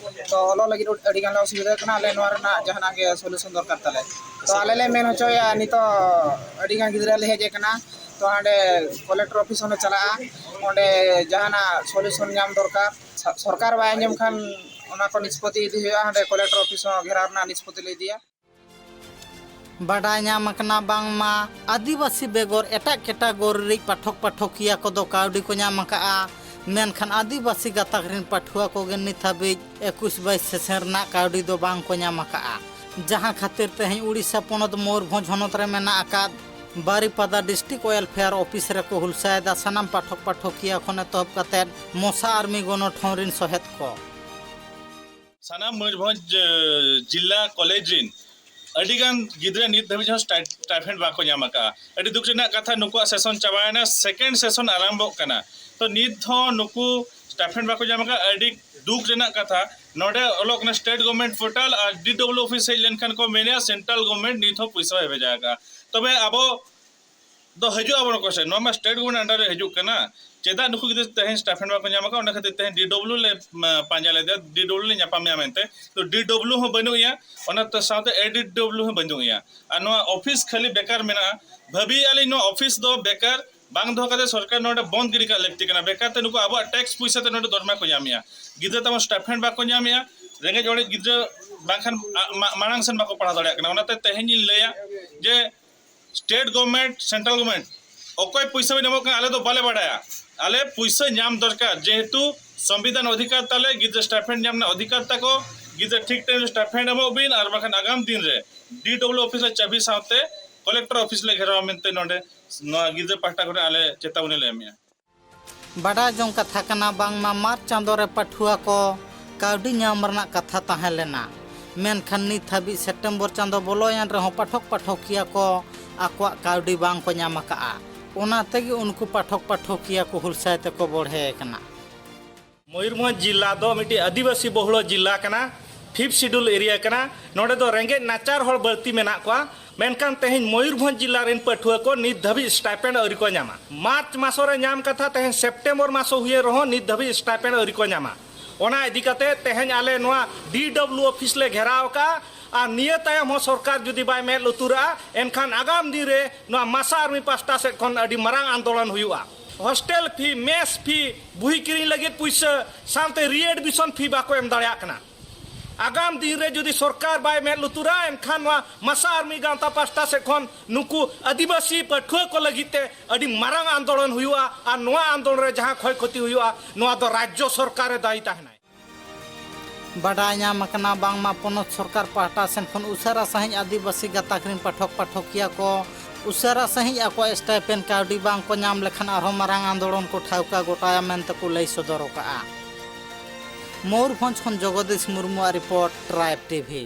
ᱛᱚ ᱚᱞᱚᱜ ᱞᱟᱹᱜᱤᱫ ᱟᱹᱰᱤ ᱜᱟᱱ ᱞᱮ ᱚᱥᱩᱵᱤᱫᱷᱟᱜ ᱠᱟᱱᱟ, ᱟᱞᱮ ᱱᱚᱣᱟ ᱨᱮᱱᱟᱜ ᱡᱟᱦᱟᱱᱟᱜ ᱜᱮ ᱥᱚᱞᱩᱥᱚᱱ ᱫᱚᱨᱠᱟᱨ ᱛᱟᱞᱮ᱾ ᱛᱚ ᱟᱞᱮ ᱞᱮ ᱢᱮᱱ ᱦᱚᱪᱚᱭᱮᱜᱼᱟ, ᱱᱤᱛᱚᱜ ᱟᱹᱰᱤ ᱜᱟᱱ ᱜᱤᱫᱽᱨᱟᱹ ᱞᱮ ᱦᱮᱡ ᱟᱠᱟᱱᱟ, ᱛᱚ ᱦᱟᱸᱰᱮ ᱠᱚᱞᱮᱠᱴᱚᱨ ᱚᱯᱷᱤᱥ ᱦᱚᱸᱞᱮ ᱪᱟᱞᱟᱜᱼᱟ, ᱚᱸᱰᱮ ᱡᱟᱦᱟᱱᱟᱜ ᱥᱚᱞᱩᱥᱚᱱ ᱧᱟᱢ ᱫᱚᱨᱠᱟᱨ᱾ ᱥᱚ-, ᱥᱚᱨᱠᱟᱨ ᱵᱟᱭ ᱟᱸᱡᱚᱢ ᱠᱷᱟᱱ ᱚᱱᱟ ᱠᱚ ᱱᱤᱥᱯᱚᱛᱤ ᱤᱫᱤ ᱦᱩᱭᱩᱜᱼᱟ, ᱦᱟᱸᱰᱮ ᱠᱚᱞᱮᱠᱴᱚᱨ ᱚᱯᱷᱤᱥ ᱦᱚᱸ ᱜᱷᱮᱨᱟᱣ ᱨᱮᱱᱟᱜ ᱱᱤᱥᱯᱚᱛᱤ ᱞᱮ ᱤᱫᱤᱭᱟ᱾ ᱵᱟᱰᱟᱭ ᱧᱟᱢ ᱟᱠᱟᱱᱟ ᱵᱟᱝᱢᱟ ᱟᱹᱫᱤᱵᱟᱹᱥᱤ ᱵᱮᱜᱚᱨ ᱮᱴᱟᱜ ᱠᱮᱴᱟᱜᱚᱨᱤ ᱨᱤᱡ ᱯᱟᱴᱷᱚᱠ ᱯᱟᱴᱷᱚᱠᱤᱭᱟᱹ ᱠᱚᱫᱚ ᱠᱟᱹᱣᱰᱤ ᱠᱚ ᱧᱟᱢ ᱟᱠᱟᱫᱼᱟ, ᱢᱮᱱᱠᱷᱟᱱ ᱟᱹᱫᱤᱵᱟᱹᱥᱤ ᱜᱟᱛᱟᱠ ᱨᱤᱱ ᱯᱟᱹᱴᱷᱩᱣᱟᱹ ᱠᱚᱜᱮ ᱱᱤᱛ ᱦᱟᱹᱵᱤᱡ ᱮᱠᱩᱥ ᱵᱟᱭᱤᱥ ᱥᱮᱥᱚᱱ ᱨᱮᱱᱟᱜ ᱠᱟᱹᱣᱰᱤ ᱫᱚ ᱵᱟᱝ ᱠᱚ ᱧᱟᱢ ᱟᱠᱟᱫᱼᱟ᱾ ᱡᱟᱦᱟᱸ ᱠᱷᱟᱹᱛᱤᱨ ᱛᱮᱦᱮᱧ ᱩᱲᱤᱥᱥᱟ ᱯᱚᱱᱚᱛ ᱢᱚᱭᱩᱨᱵᱷᱚᱸᱡᱽ ᱦᱚᱱᱚᱛ ᱨᱮ ᱢᱮᱱᱟᱜ ᱟᱠᱟᱫ ᱵᱟᱨᱤᱯᱟᱫᱟ ᱰᱤᱥᱴᱨᱤᱠᱴ ᱳᱭᱮᱞᱯᱷᱮᱭᱟᱨ ᱚᱯᱷᱤᱥ ᱨᱮᱠᱚ ᱦᱩᱞᱥᱟᱭᱮᱫᱟ ᱥᱟᱱᱟᱢ ᱯᱟᱴᱷᱚᱠ ᱯᱟᱴᱷᱚᱠᱤᱭᱟᱹ ᱠᱷᱚᱱ ᱮᱛᱚᱦᱚᱵ ᱠᱟᱛᱮᱫ ᱢᱚᱥᱟ ᱟᱨᱢᱤ ᱜᱚᱱᱚᱴᱷᱚᱱ ᱨᱤᱱ ᱥᱚᱦᱮᱫ ᱠᱚ᱾ ᱥᱟᱱᱟᱢ ᱢᱚᱭᱩᱨᱵᱷᱚᱸᱡᱽ, ᱮ, ᱡᱤᱞᱟ ᱠᱚᱞᱮᱡᱽ ᱨᱤᱱ ᱟᱹᱰᱤᱜᱟᱱ ᱜᱤᱫᱽᱨᱟᱹ ᱱᱤᱛ ᱫᱷᱟᱹᱵᱤᱡ ᱦᱚᱸ ᱥᱴᱟᱭ-, ᱥᱴᱟᱭᱯᱷᱮᱱᱰ ᱵᱟᱠᱚ ᱧᱟᱢ ᱟᱠᱟᱫᱼᱟ᱾ ᱟᱹᱰᱤ ᱫᱩᱠ ᱨᱮᱱᱟᱜ ᱠᱟᱛᱷᱟ, ᱱᱩᱠᱩᱣᱟᱜ ᱥᱮᱥᱚᱱ ᱪᱟᱵᱟᱭᱮᱱᱟ, ᱥᱮᱠᱮᱱᱰ ᱥᱮᱥᱚᱱ ᱟᱨᱟᱢᱵᱷᱚᱜ ᱠᱟᱱᱟ, ᱛᱚ ᱱᱤᱛ ᱦᱚᱸ ᱱᱩᱠᱩ ᱥᱴᱟᱭᱯᱷᱮᱱᱰ ᱵᱟᱠᱚ ᱧᱟᱢ ᱟᱠᱟᱫᱼᱟ᱾ ᱟᱹᱰᱤ ᱫᱩᱠ ᱨᱮᱱᱟᱜ ᱠᱟᱛᱷᱟ᱾ ᱱᱚᱰᱮ ᱚᱞᱚᱜ ᱠᱟᱱᱟ ᱥᱴᱮᱴ ᱜᱚᱵᱷᱢᱮᱱᱴ ᱯᱳᱨᱴᱟᱞ ᱟᱨ ᱰᱤ ᱰᱚᱵᱞᱤᱭᱩ ᱚᱯᱷᱤᱥ ᱦᱮᱡ ᱞᱮᱱᱠᱷᱟᱱ ᱠᱚ ᱢᱮᱱᱮᱫᱼᱟ ᱥᱮᱱᱴᱨᱟᱞ ᱜᱚᱵᱷᱢᱮᱱᱴ ᱱᱤᱛ ᱦᱚᱸ ᱯᱩᱭᱥᱟᱹ ᱵᱟᱭ ᱵᱷᱮᱡᱟ ᱟᱠᱟᱫᱼᱟ᱾ ᱛᱚᱵᱮ ᱟᱵᱚ ᱫᱚ ᱦᱤᱡᱩᱜ ᱟᱵᱚᱱ ᱚᱠᱚᱭ ᱥᱮᱫ? ᱱᱚᱣᱟ ᱢᱟ ᱥᱴᱮᱴ ᱜᱚᱵᱷᱢᱮᱱᱴ ᱟᱱᱰᱟᱨ ᱨᱮ ᱦᱤᱡᱩᱜ ᱠᱟᱱᱟ᱾ ᱪᱮᱫᱟᱜ ᱱᱩᱠᱩ ᱜᱤᱫᱽᱨᱟᱹ ᱛᱮᱦᱮᱧ ᱥᱴᱟᱭᱯᱷᱮᱱᱰ ᱵᱟᱠᱚ ᱧᱟᱢ ᱟᱠᱟᱫ? ᱚᱱᱟ ᱠᱷᱟᱹᱛᱤᱨ ᱛᱮᱦᱮᱧ ᱰᱤ ᱰᱚᱵᱞᱤᱭᱩ ᱞᱮ, ᱢᱟ, ᱯᱟᱸᱡᱟ ᱞᱮᱫᱮᱭᱟ, ᱰᱤ ᱰᱚᱵᱞᱤᱭᱩ ᱞᱮ ᱧᱟᱯᱟᱢᱮᱭᱟ ᱢᱮᱱᱛᱮ᱾ ᱛᱚ ᱰᱤ ᱰᱚᱵᱞᱤᱭᱩ ᱦᱚᱸ ᱵᱟᱹᱱᱩᱜ ᱮᱭᱟ, ᱚᱱᱟ ᱛᱚ ᱥᱟᱶᱛᱮ ᱮ ᱰᱤ ᱰᱚᱵᱞᱤᱭᱩ ᱦᱚᱸ ᱵᱟᱹᱱᱩᱜ ᱮᱭᱟ᱾ ᱟᱨ ᱱᱚᱣᱟ ᱚᱯᱷᱤᱥ ᱠᱷᱟᱹᱞᱤ ᱵᱮᱠᱟᱨ ᱢᱮᱱᱟᱜᱼᱟ᱾ ᱵᱷᱟᱹᱵᱤᱭᱮᱫᱼᱟ ᱞᱤᱧ ᱱᱚᱣᱟ ᱚᱯᱷᱤᱥ ᱫᱚ ᱵᱮᱠᱟᱨ ᱵᱟᱝ ᱫᱚᱦᱚ ᱠᱟᱛᱮ ᱥᱚᱨᱠᱟᱨ ᱱᱚᱰᱮ ᱵᱚᱱᱫ ᱜᱤᱰᱤ ᱠᱟᱜ ᱞᱟᱹᱠᱛᱤ ᱠᱟᱱᱟ᱾ ᱵᱮᱠᱟᱨ ᱛᱮ ᱱᱩᱠᱩ ᱟᱵᱚᱣᱟᱜ ᱴᱮᱠᱥ ᱯᱩᱭᱥᱟᱹ ᱛᱮ ᱱᱚᱰᱮ ᱫᱚᱨᱢᱟ ᱠᱚ ᱧᱟᱢᱮᱜᱼᱟ᱾ ᱜᱤᱫᱽᱨᱟᱹ ᱛᱟᱵᱚᱱ ᱥᱴᱟᱭᱯᱷᱮᱱᱰ ᱵᱟᱠᱚ ᱧᱟᱢᱮᱜᱼᱟ, ᱨᱮᱸᱜᱮᱡ ᱚᱨᱮᱡ ᱜᱤᱫᱽᱨᱟᱹ ᱵᱟᱝᱠᱷᱟᱱ ᱟ-, ᱢᱟ-, ᱢᱟᱲᱟᱝ ᱥᱮᱱ ᱵᱟᱠᱚ ᱯᱟᱲᱦᱟᱣ ᱫᱟᱲᱮᱭᱟᱜ ᱠᱟᱱᱟ᱾ ᱚᱱᱟᱛᱮ ᱛᱮᱦᱮᱧ ᱤᱧ ᱞᱟᱹᱭᱟ ᱡᱮ ᱥᱴᱮᱴ ᱜᱚᱵᱷᱢᱮᱱᱴ, ᱥᱮᱱᱴᱨᱟᱞ ᱜᱚᱵᱷᱢᱮᱱᱴ ᱚᱠᱚᱭ ᱯᱩᱭᱥᱟᱹ ᱵᱤᱱ ᱮᱢᱚᱜ ᱠᱟᱱᱟ, ᱟᱞᱮ ᱫᱚ ᱵᱟᱞᱮ ᱵᱟᱲᱟᱭᱟ᱾ ᱟᱞᱮ ᱯᱩᱭᱥᱟᱹ ᱧᱟᱢ ᱫᱚᱨᱠᱟᱨ, ᱡᱮᱦᱮᱛᱩ ᱥᱚᱝᱵᱤᱫᱷᱟᱱ ᱚᱫᱷᱤᱠᱟᱨ ᱛᱟᱞᱮ, ᱜᱤᱫᱽᱨᱟᱹ ᱥᱴᱟᱭᱯᱷᱮᱱᱰ ᱧᱟᱢ ᱨᱮᱱᱟᱜ ᱚᱫᱷᱤᱠᱟᱨ ᱛᱟᱠᱚ᱾ ᱜᱤᱫᱽᱨᱟᱹ ᱴᱷᱤᱠ ᱴᱟᱭᱤᱢ ᱨᱮ ᱥᱴᱟᱭᱯᱷᱮᱱᱰ ᱮᱢᱚᱜ ᱵᱤᱱ, ᱟᱨ ᱵᱟᱠᱷᱟᱱ ᱟᱜᱟᱢ ᱫᱤᱱ ᱨᱮ ᱰᱤ ᱰᱚᱵᱞᱤᱭᱩ ᱚᱯᱷᱤᱥ ᱨᱮ ᱪᱟᱹᱵᱤ ᱥᱟᱶᱛᱮ ᱠᱚᱞᱮᱠᱴᱚᱨ ᱚᱯᱷᱤᱥ ᱞᱮ ᱜᱷᱮᱨᱟᱣᱟ ᱢᱮᱱᱛᱮ ᱱᱚᱰᱮ ᱱᱚᱣᱟ ᱜᱤᱫᱽᱨᱟᱹ ᱯᱟᱦᱴᱟ ᱠᱷᱚᱱ ᱟᱞᱮ ᱪᱮᱛᱟᱣᱚᱱᱤ ᱞᱮ ᱮᱢᱮᱜᱼᱟ᱾ ᱵᱟᱰᱟᱭ ᱡᱚᱝ ᱠᱟᱛᱷᱟ ᱠᱟᱱᱟ ᱵᱟᱝᱢᱟ ᱢᱟᱨᱪ ᱪᱟᱸᱫᱳ ᱨᱮ ᱯᱟᱹᱴᱷᱩᱣᱟᱹ ᱠᱚ ᱠᱟᱹᱣᱰᱤ ᱧᱟᱢ ᱨᱮᱱᱟᱜ ᱠᱟᱛᱷᱟ ᱛᱟᱦᱮᱸ ᱞᱮᱱᱟ, ᱢᱮᱱᱠᱷᱟᱱ ᱱᱤᱛ ᱦᱟᱹᱵᱤᱡ ᱥᱮᱯᱴᱮᱢᱵᱚᱨ ᱪᱟᱸᱫᱳ ᱵᱚᱞᱚᱭᱮᱱ ᱨᱮᱦᱚᱸ ᱯᱟᱴᱷᱚᱠ ᱯᱟᱴᱷᱚᱠᱤᱭᱟᱹ ᱠᱚ ᱟᱠᱚᱣᱟᱜ ᱠᱟᱹᱣᱰᱤ ᱵᱟᱝ ᱠᱚ ᱧᱟᱢ ᱟᱠᱟᱫᱼᱟ᱾ ᱚᱱᱟ ᱛᱮᱜᱮ ᱩᱱᱠᱩ ᱯᱟᱴᱷᱚᱠ ᱯᱟᱴᱷᱚᱠᱤᱭᱟᱹ ᱠᱚ ᱦᱩᱞᱥᱟᱹᱭ ᱛᱮᱠᱚ ᱵᱚᱲᱦᱮ ᱟᱠᱟᱱᱟ᱾ ᱢᱚᱭᱩᱨᱵᱷᱚᱸᱡᱽ ᱡᱤᱞᱟ ᱫᱚ ᱢᱤᱫᱴᱤᱡ ᱟᱹᱫᱤᱵᱟᱹᱥᱤ ᱵᱚᱦᱩᱞ ᱡᱤᱞᱟ ᱠᱟᱱᱟ, ᱯᱷᱤᱯᱛᱷ ᱥᱤᱰᱩᱞ ᱮᱨᱤᱭᱟ ᱠᱟᱱᱟ᱾ ᱱᱚᱰᱮ ᱫᱚ ᱨᱮᱸᱜᱮᱡ ᱱᱟᱪᱟᱨ ᱦᱚᱲ ᱵᱟᱹᱲᱛᱤ ᱢᱮᱱᱟᱜ ᱠᱚᱣᱟ, ᱢᱮᱱᱠᱷᱟᱱ ᱛᱮᱦᱮᱧ ᱢᱚᱭᱩᱨᱵᱷᱚᱸᱡᱽ ᱡᱤᱞᱟ ᱨᱮᱱ ᱯᱟᱹᱴᱷᱩᱣᱟᱹ ᱠᱚ ᱱᱤᱛ ᱫᱷᱟᱹᱵᱤᱡ ᱥᱴᱟᱭᱯᱮᱱᱰ ᱟᱹᱣᱨᱤ ᱠᱚ ᱧᱟᱢᱟ᱾ ᱢᱟᱨᱪ ᱢᱟᱥᱚ ᱨᱮ ᱧᱟᱢ ᱠᱟᱛᱷᱟ, ᱛᱮᱦᱮᱧ ᱥᱮᱯᱴᱮᱢᱵᱚᱨ ᱢᱟᱥᱚ ᱦᱩᱭᱮᱱ ᱨᱮᱦᱚᱸ ᱱᱤᱛ ᱫᱷᱟᱹᱵᱤᱡ ᱥᱴᱟᱭᱯᱮᱱᱰ ᱟᱹᱣᱨᱤ ᱠᱚ ᱧᱟᱢᱟ᱾ ᱚᱱᱟ ᱤᱫᱤ ᱠᱟᱛᱮ ᱛᱮᱦᱮᱧ ᱟᱞᱮ ᱱᱚᱣᱟ ᱰᱤ ᱰᱚᱵᱞᱤᱭᱩ ᱚᱯᱷᱤᱥ ᱞᱮ ᱜᱷᱮᱨᱟᱣ ᱟᱠᱟᱫᱼᱟ, ᱟᱨ ᱱᱤᱭᱟᱹ ᱛᱟᱭᱚᱢ ᱦᱚᱸ ᱥᱚᱨᱠᱟᱨ ᱡᱩᱫᱤ ᱵᱟᱭ ᱢᱮᱫ ᱞᱩᱛᱩᱨᱟᱜᱼᱟ, ᱮᱱᱠᱷᱟᱱ ᱟᱜᱟᱢ ᱫᱤᱱ ᱨᱮ ᱱᱚᱣᱟ ᱢᱟᱥᱟ ᱟᱨᱢᱤ ᱯᱟᱥᱴᱟ ᱥᱮᱫ ᱠᱷᱚᱱ ᱟᱹᱰᱤ ᱢᱟᱨᱟᱝ ᱟᱱᱫᱳᱞᱚᱱ ᱦᱩᱭᱩᱜᱼᱟ᱾ ᱦᱳᱥᱴᱮᱞ ᱯᱷᱤ, ᱢᱮᱥ ᱯᱷᱤ, ᱵᱩᱦᱤ ᱠᱤᱨᱤᱧ ᱞᱟᱹᱜᱤᱫ ᱯᱩᱭᱥᱟᱹ, ᱥᱟᱶᱛᱮ ᱨᱤ ᱮᱰᱢᱤᱥᱚᱱ ᱯᱷᱤ ᱵᱟᱠᱚ ᱮᱢ ᱫᱟᱲᱮᱭᱟᱜ ᱠᱟᱱᱟ᱾ ᱟᱜᱟᱢ ᱫᱤᱱ ᱨᱮ ᱡᱩᱫᱤ ᱥᱚᱨᱠᱟᱨ ᱵᱟᱭ ᱢᱮᱫ ᱞᱩᱛᱩᱨᱟ, ᱮᱱᱠᱷᱟᱱ ᱱᱚᱣᱟ ᱢᱟᱥᱟ ᱟᱨᱢᱤ ᱜᱟᱶᱛᱟ ᱯᱟᱥᱴᱟ ᱥᱮᱫ ᱠᱷᱚᱱ ᱱᱩᱠᱩ ᱟᱹᱫᱤᱵᱟᱹᱥᱤ ᱯᱟᱹᱴᱷᱩᱣᱟᱹ ᱠᱚ ᱞᱟᱹᱜᱤᱫ ᱛᱮ ᱟᱹᱰᱤ ᱢᱟᱨᱟᱝ ᱟᱱᱫᱳᱞᱚᱱ ᱦᱩᱭᱩᱜᱼᱟ᱾ ᱟᱨ ᱱᱚᱣᱟ ᱟᱱᱫᱳᱞᱚᱱ ᱨᱮ ᱡᱟᱦᱟᱸ ᱠᱷᱚᱭ ᱠᱷᱚᱛᱤ ᱦᱩᱭᱩᱜᱼᱟ, ᱱᱚᱣᱟ ᱫᱚ ᱨᱟᱡᱽᱡᱚ ᱥᱚᱨᱠᱟᱨᱮ ᱫᱟᱭᱤ ᱛᱟᱦᱮᱱᱟᱭ᱾ ᱵᱟᱰᱟᱭ ᱧᱟᱢ ᱟᱠᱟᱱᱟ, ᱵᱟᱝᱢᱟ ᱯᱚᱱᱚᱛ ᱥᱚᱨᱠᱟᱨ ᱯᱟᱦᱴᱟ ᱥᱮᱱ ᱠᱷᱚᱱ ᱩᱥᱟᱹᱨᱟ ᱥᱟᱺᱦᱤᱡ ᱟᱹᱫᱤᱵᱟᱹᱥᱤ ᱜᱟᱛᱟᱠ ᱨᱤᱱ ᱯᱟᱴᱷᱚᱠ ᱯᱟᱴᱷᱚᱠᱤᱭᱟᱹ ᱠᱚ ᱩᱥᱟᱹᱨᱟ ᱥᱟᱺᱦᱤᱡ ᱟᱠᱚᱣᱟᱜ ᱥᱴᱟᱭᱯᱮᱱᱰ ᱠᱟᱹᱣᱰᱤ ᱵᱟᱝ ᱠᱚ ᱧᱟᱢ ᱞᱮᱠᱷᱟᱱ ᱟᱨᱦᱚᱸ ᱢᱟᱨᱟᱝ ᱟᱱᱫᱳᱞᱚᱱ ᱠᱚ ᱴᱷᱟᱹᱣᱠᱟᱹ ᱜᱚᱴᱟᱭᱟ ᱢᱮᱱᱛᱮ ᱠᱚ ᱞᱟᱹᱭ ᱥᱚᱫᱚᱨ ᱟᱠᱟᱫᱼᱟ᱾ ᱢᱚᱭᱩᱨᱵᱷᱚᱸᱡᱽ ᱠᱷᱚᱱ ᱡᱚᱜᱚᱫᱤᱥ ᱢᱩᱨᱢᱩᱣᱟᱜ report, tribe TV.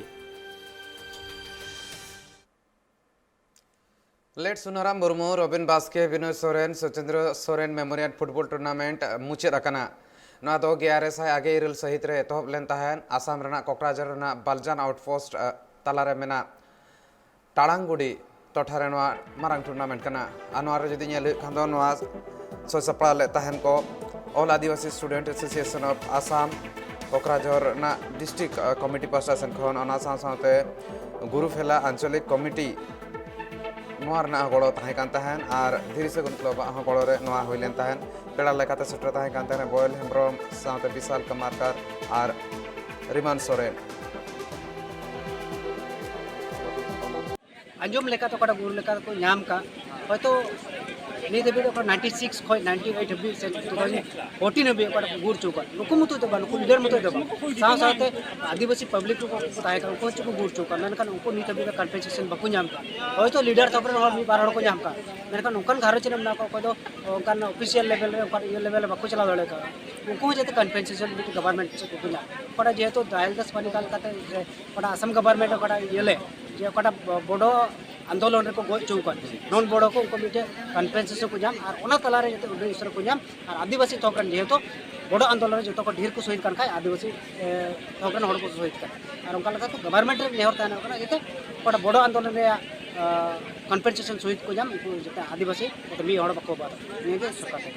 Late Sunaram Murmu, Robin Baske, Binoy Soren, Sachindra Soren memorial football tournament ᱢᱩᱪᱟᱹᱫ ᱟᱠᱟᱱᱟ᱾ ᱱᱚᱣᱟ ᱫᱚ ᱜᱮᱞ ᱟᱨᱮ ᱥᱟᱭ ᱟᱨᱮ ᱜᱮᱞ ᱤᱨᱟᱹᱞ ᱥᱟᱹᱦᱤᱛ ᱨᱮ ᱮᱛᱚᱦᱚᱵ ᱞᱮᱱ ᱛᱟᱦᱮᱸᱫ᱾ ᱟᱥᱟᱢ ᱨᱮᱱᱟᱜ ᱠᱚᱠᱨᱟᱡᱷᱚᱨ ᱨᱮᱱᱟᱜ ᱵᱟᱞᱡᱟᱱ ᱟᱣᱩᱴᱯᱳᱥᱴ, ᱟ, ᱛᱟᱞᱟᱨᱮ ᱢᱮᱱᱟᱜ ᱴᱟᱲᱟᱝᱜᱩᱰᱤ ᱴᱚᱴᱷᱟ ᱨᱮ ᱱᱚᱣᱟ ᱢᱟᱨᱟᱝ ᱴᱩᱨᱱᱟᱢᱮᱱᱴ ᱠᱟᱱᱟ᱾ ᱟᱨ ᱱᱚᱣᱟ ᱨᱮ ᱡᱩᱫᱤ ᱧᱮᱞ ᱦᱩᱭᱩᱜ ᱠᱷᱟᱱ ᱫᱚ, ᱱᱚᱣᱟ ᱥᱟᱹᱛ ᱥᱟᱯᱲᱟᱣ ᱞᱮᱫ ᱛᱟᱦᱮᱱ ᱠᱚ All Adivasi Student Association of Assam, ᱠᱚᱠᱨᱟᱡᱷᱚᱨ ᱨᱮᱱᱟᱜ ᱰᱤᱥᱴᱨᱤᱠᱴ, ᱟ, ᱠᱚᱢᱤᱴᱤ ᱯᱟᱦᱴᱟ ᱥᱮᱱ ᱠᱷᱚᱱ, ᱚᱱᱟ ᱥᱟᱶ ᱥᱟᱶᱛᱮ ᱜᱩᱨᱩᱯᱷᱮᱞᱟ ᱟᱧᱪᱚᱞᱤᱠ ᱠᱚᱢᱤᱴᱤ, ᱱᱚᱣᱟ ᱨᱮᱱᱟᱜ ᱦᱚᱸ ᱜᱚᱲᱚ ᱛᱟᱦᱮᱸ ᱠᱟᱱ ᱛᱟᱦᱮᱸᱫ ᱟᱨ ᱫᱷᱤᱨᱤ ᱥᱟᱹᱜᱩᱱ ᱠᱞᱟᱵᱽ ᱟᱜ ᱦᱚᱸ ᱜᱚᱲᱚ ᱨᱮ ᱱᱚᱣᱟ ᱦᱩᱭ ᱞᱮᱱ ᱛᱟᱦᱮᱸᱫ᱾ ᱯᱮᱲᱟ ᱞᱮᱠᱟᱛᱮ ᱥᱮᱴᱮᱨ ᱛᱟᱦᱮᱸ ᱠᱟᱱ ᱛᱟᱦᱮᱸᱫ ᱵᱚᱭᱮᱞ ᱦᱮᱢᱵᱨᱚᱢ ᱥᱟᱶᱛᱮ ᱵᱤᱥᱟᱞ ᱠᱟᱢᱟᱨᱠᱟᱨ ᱟᱨ ᱨᱤᱢᱟᱱ ᱥᱚᱨᱮᱱ᱾ ᱟᱸᱡᱚᱢ ᱞᱮᱠᱟᱛᱮ ᱚᱠᱟᱴᱟᱜ ᱜᱩᱨ ᱞᱮᱠᱟ ᱠᱚ ᱧᱟᱢ ᱠᱟᱜ, ᱦᱚᱭᱛᱳ ᱱᱤᱛ ᱦᱟᱹᱵᱤᱡ ᱫᱚ ᱚᱠᱟ ninety six ᱠᱷᱚᱱ ninety eight ᱦᱟᱹᱵᱤᱡ ᱥᱮ two thousand fourteen ᱦᱟᱹᱵᱤᱡ ᱚᱠᱟᱴᱟᱜ ᱠᱚ ᱜᱩᱨ ᱦᱚᱪᱚ ᱠᱟᱜ, ᱱᱩᱠᱩ ᱢᱚᱛᱚ ᱫᱚ ᱵᱟᱝ, ᱱᱩᱠᱩ ᱞᱤᱰᱟᱨ ᱢᱚᱛᱚ ᱫᱚ ᱵᱟᱝ, ᱥᱟᱶ ᱥᱟᱶᱛᱮ ᱟᱹᱫᱤᱵᱟᱹᱥᱤ ᱯᱟᱵᱽᱞᱤᱠ ᱠᱚ ᱛᱟᱦᱮᱸ ᱠᱟᱱᱟ, ᱩᱱᱠᱩ ᱦᱚᱸ ᱪᱮᱫ ᱠᱚ ᱜᱩᱨ ᱦᱚᱪᱚ ᱠᱟᱜ, ᱢᱮᱱᱠᱷᱟᱱ ᱩᱱᱠᱩ ᱱᱤᱛ ᱦᱟᱹᱵᱤᱡ ᱫᱚ ᱠᱚᱢᱯᱮᱱᱥᱮᱥᱚᱱ ᱵᱟᱠᱚ ᱧᱟᱢ ᱠᱟᱜ᱾ ᱦᱚᱭᱛᱳ ᱞᱤᱰᱟᱨ ᱛᱷᱚᱠ ᱨᱮᱱ ᱦᱚᱲ ᱢᱤᱫ ᱵᱟᱨ ᱦᱚᱲ ᱠᱚ ᱧᱟᱢ ᱠᱟᱜ, ᱢᱮᱱᱠᱷᱟᱱ ᱚᱱᱠᱟᱱ ᱜᱷᱟᱨᱚᱸᱡᱽ ᱨᱮ ᱢᱮᱱᱟᱜ ᱠᱚᱣᱟ, ᱚᱠᱚᱭ ᱫᱚ ᱚᱱᱠᱟᱱ ᱚᱯᱷᱤᱥᱤᱭᱟᱞ ᱞᱮᱵᱮᱞ ᱨᱮ, ᱚᱱᱠᱟᱱ ᱤᱭᱟᱹ ᱞᱮᱵᱮᱞ ᱨᱮ ᱵᱟᱠᱚ ᱪᱟᱞᱟᱣ ᱫᱟᱲᱮ ᱠᱟᱜᱼᱟ᱾ ᱩᱱᱠᱩ ᱦᱚᱸ ᱡᱟᱛᱮ ᱠᱚᱢᱯᱮᱱᱥᱮᱥᱚᱱ ᱢᱤᱫᱴᱮᱱ ᱜᱚᱵᱷᱚᱨᱱᱢᱮᱱᱴ ᱥᱮᱫ ᱠᱷᱚᱱ ᱠᱚ ᱧᱟᱢ, ᱚᱠᱟᱴᱟᱜ ᱡᱮᱦᱮᱛᱩ ᱫᱟᱭᱟᱞ ᱫᱟᱥ ᱯᱟᱱᱤᱠᱟᱞ ᱠᱟᱛᱮ ᱥᱮ ᱚᱠᱟᱴᱟᱜ ᱟᱥᱟᱢ ᱜᱚᱵᱷᱚᱨᱱᱢᱮᱱᱴ ᱚᱠᱟᱴᱟᱜ ᱤᱭᱟᱹ ᱞᱮ, ᱡᱮ ᱚᱠᱟᱴᱟᱜ ᱵᱚ-, ᱵᱚᱰᱚ ᱟᱱᱫᱳᱞᱚᱱ ᱨᱮᱠᱚ ᱜᱚᱡ ᱦᱚᱪᱚ ᱟᱠᱟᱫ, ᱱᱚᱱ ᱵᱚᱰᱚ ᱠᱚ ᱩᱱᱠᱩ ᱢᱤᱫᱴᱮᱱ ᱠᱚᱢᱯᱮᱱᱥᱮᱥᱚᱱ ᱠᱚ ᱧᱟᱢ, ᱟᱨ ᱚᱱᱟ ᱛᱟᱞᱟᱨᱮ ᱡᱟᱛᱮ ᱩᱱᱟᱹᱜ ᱩᱥᱟᱹᱨᱟ ᱠᱚ ᱧᱟᱢ, ᱟᱨ ᱟᱹᱫᱤᱵᱟᱹᱥᱤ ᱛᱷᱚᱠ ᱨᱮᱱ ᱡᱮᱦᱮᱛᱩ ᱵᱚᱰᱚ ᱟᱱᱫᱳᱞᱚᱱ ᱨᱮ ᱡᱚᱛᱚ ᱠᱷᱚᱱ ᱰᱷᱮᱨ ᱠᱚ ᱥᱚᱦᱤᱫ ᱠᱟᱱ ᱠᱷᱟᱡ, ᱟᱹᱫᱤᱵᱟᱹᱥᱤ, ᱮ, ᱛᱷᱚᱠ ᱨᱮᱱ ᱦᱚᱲ ᱠᱚ ᱥᱚᱦᱤᱫ ᱠᱟᱱᱟ᱾ ᱟᱨ ᱚᱱᱠᱟ ᱞᱮᱠᱟᱛᱮ ᱜᱚᱵᱷᱚᱨᱱᱢᱮᱱᱴ ᱨᱮ ᱱᱮᱦᱚᱨ ᱛᱟᱦᱮᱱ ᱠᱟᱱᱟ, ᱡᱟᱛᱮ ᱚᱠᱟᱴᱟᱜ ᱵᱚᱰᱚ ᱟᱱᱫᱳᱞᱚᱱ ᱨᱮᱭᱟᱜ, ᱟ, ᱠᱚᱢᱯᱮᱱᱥᱮᱥᱚᱱ ᱥᱚᱦᱤᱫ ᱠᱚ ᱧᱟᱢ, ᱩᱱᱠᱩ ᱡᱟᱛᱮ ᱟᱹᱫᱤᱵᱟᱹᱥᱤ ᱡᱟᱛᱮ ᱢᱤᱫ ᱦᱚᱲ ᱵᱟᱠᱚ ᱵᱟᱫ, ᱱᱤᱭᱟᱹ ᱜᱮ ᱥᱚᱨᱠᱟᱨ ᱴᱷᱮᱱ᱾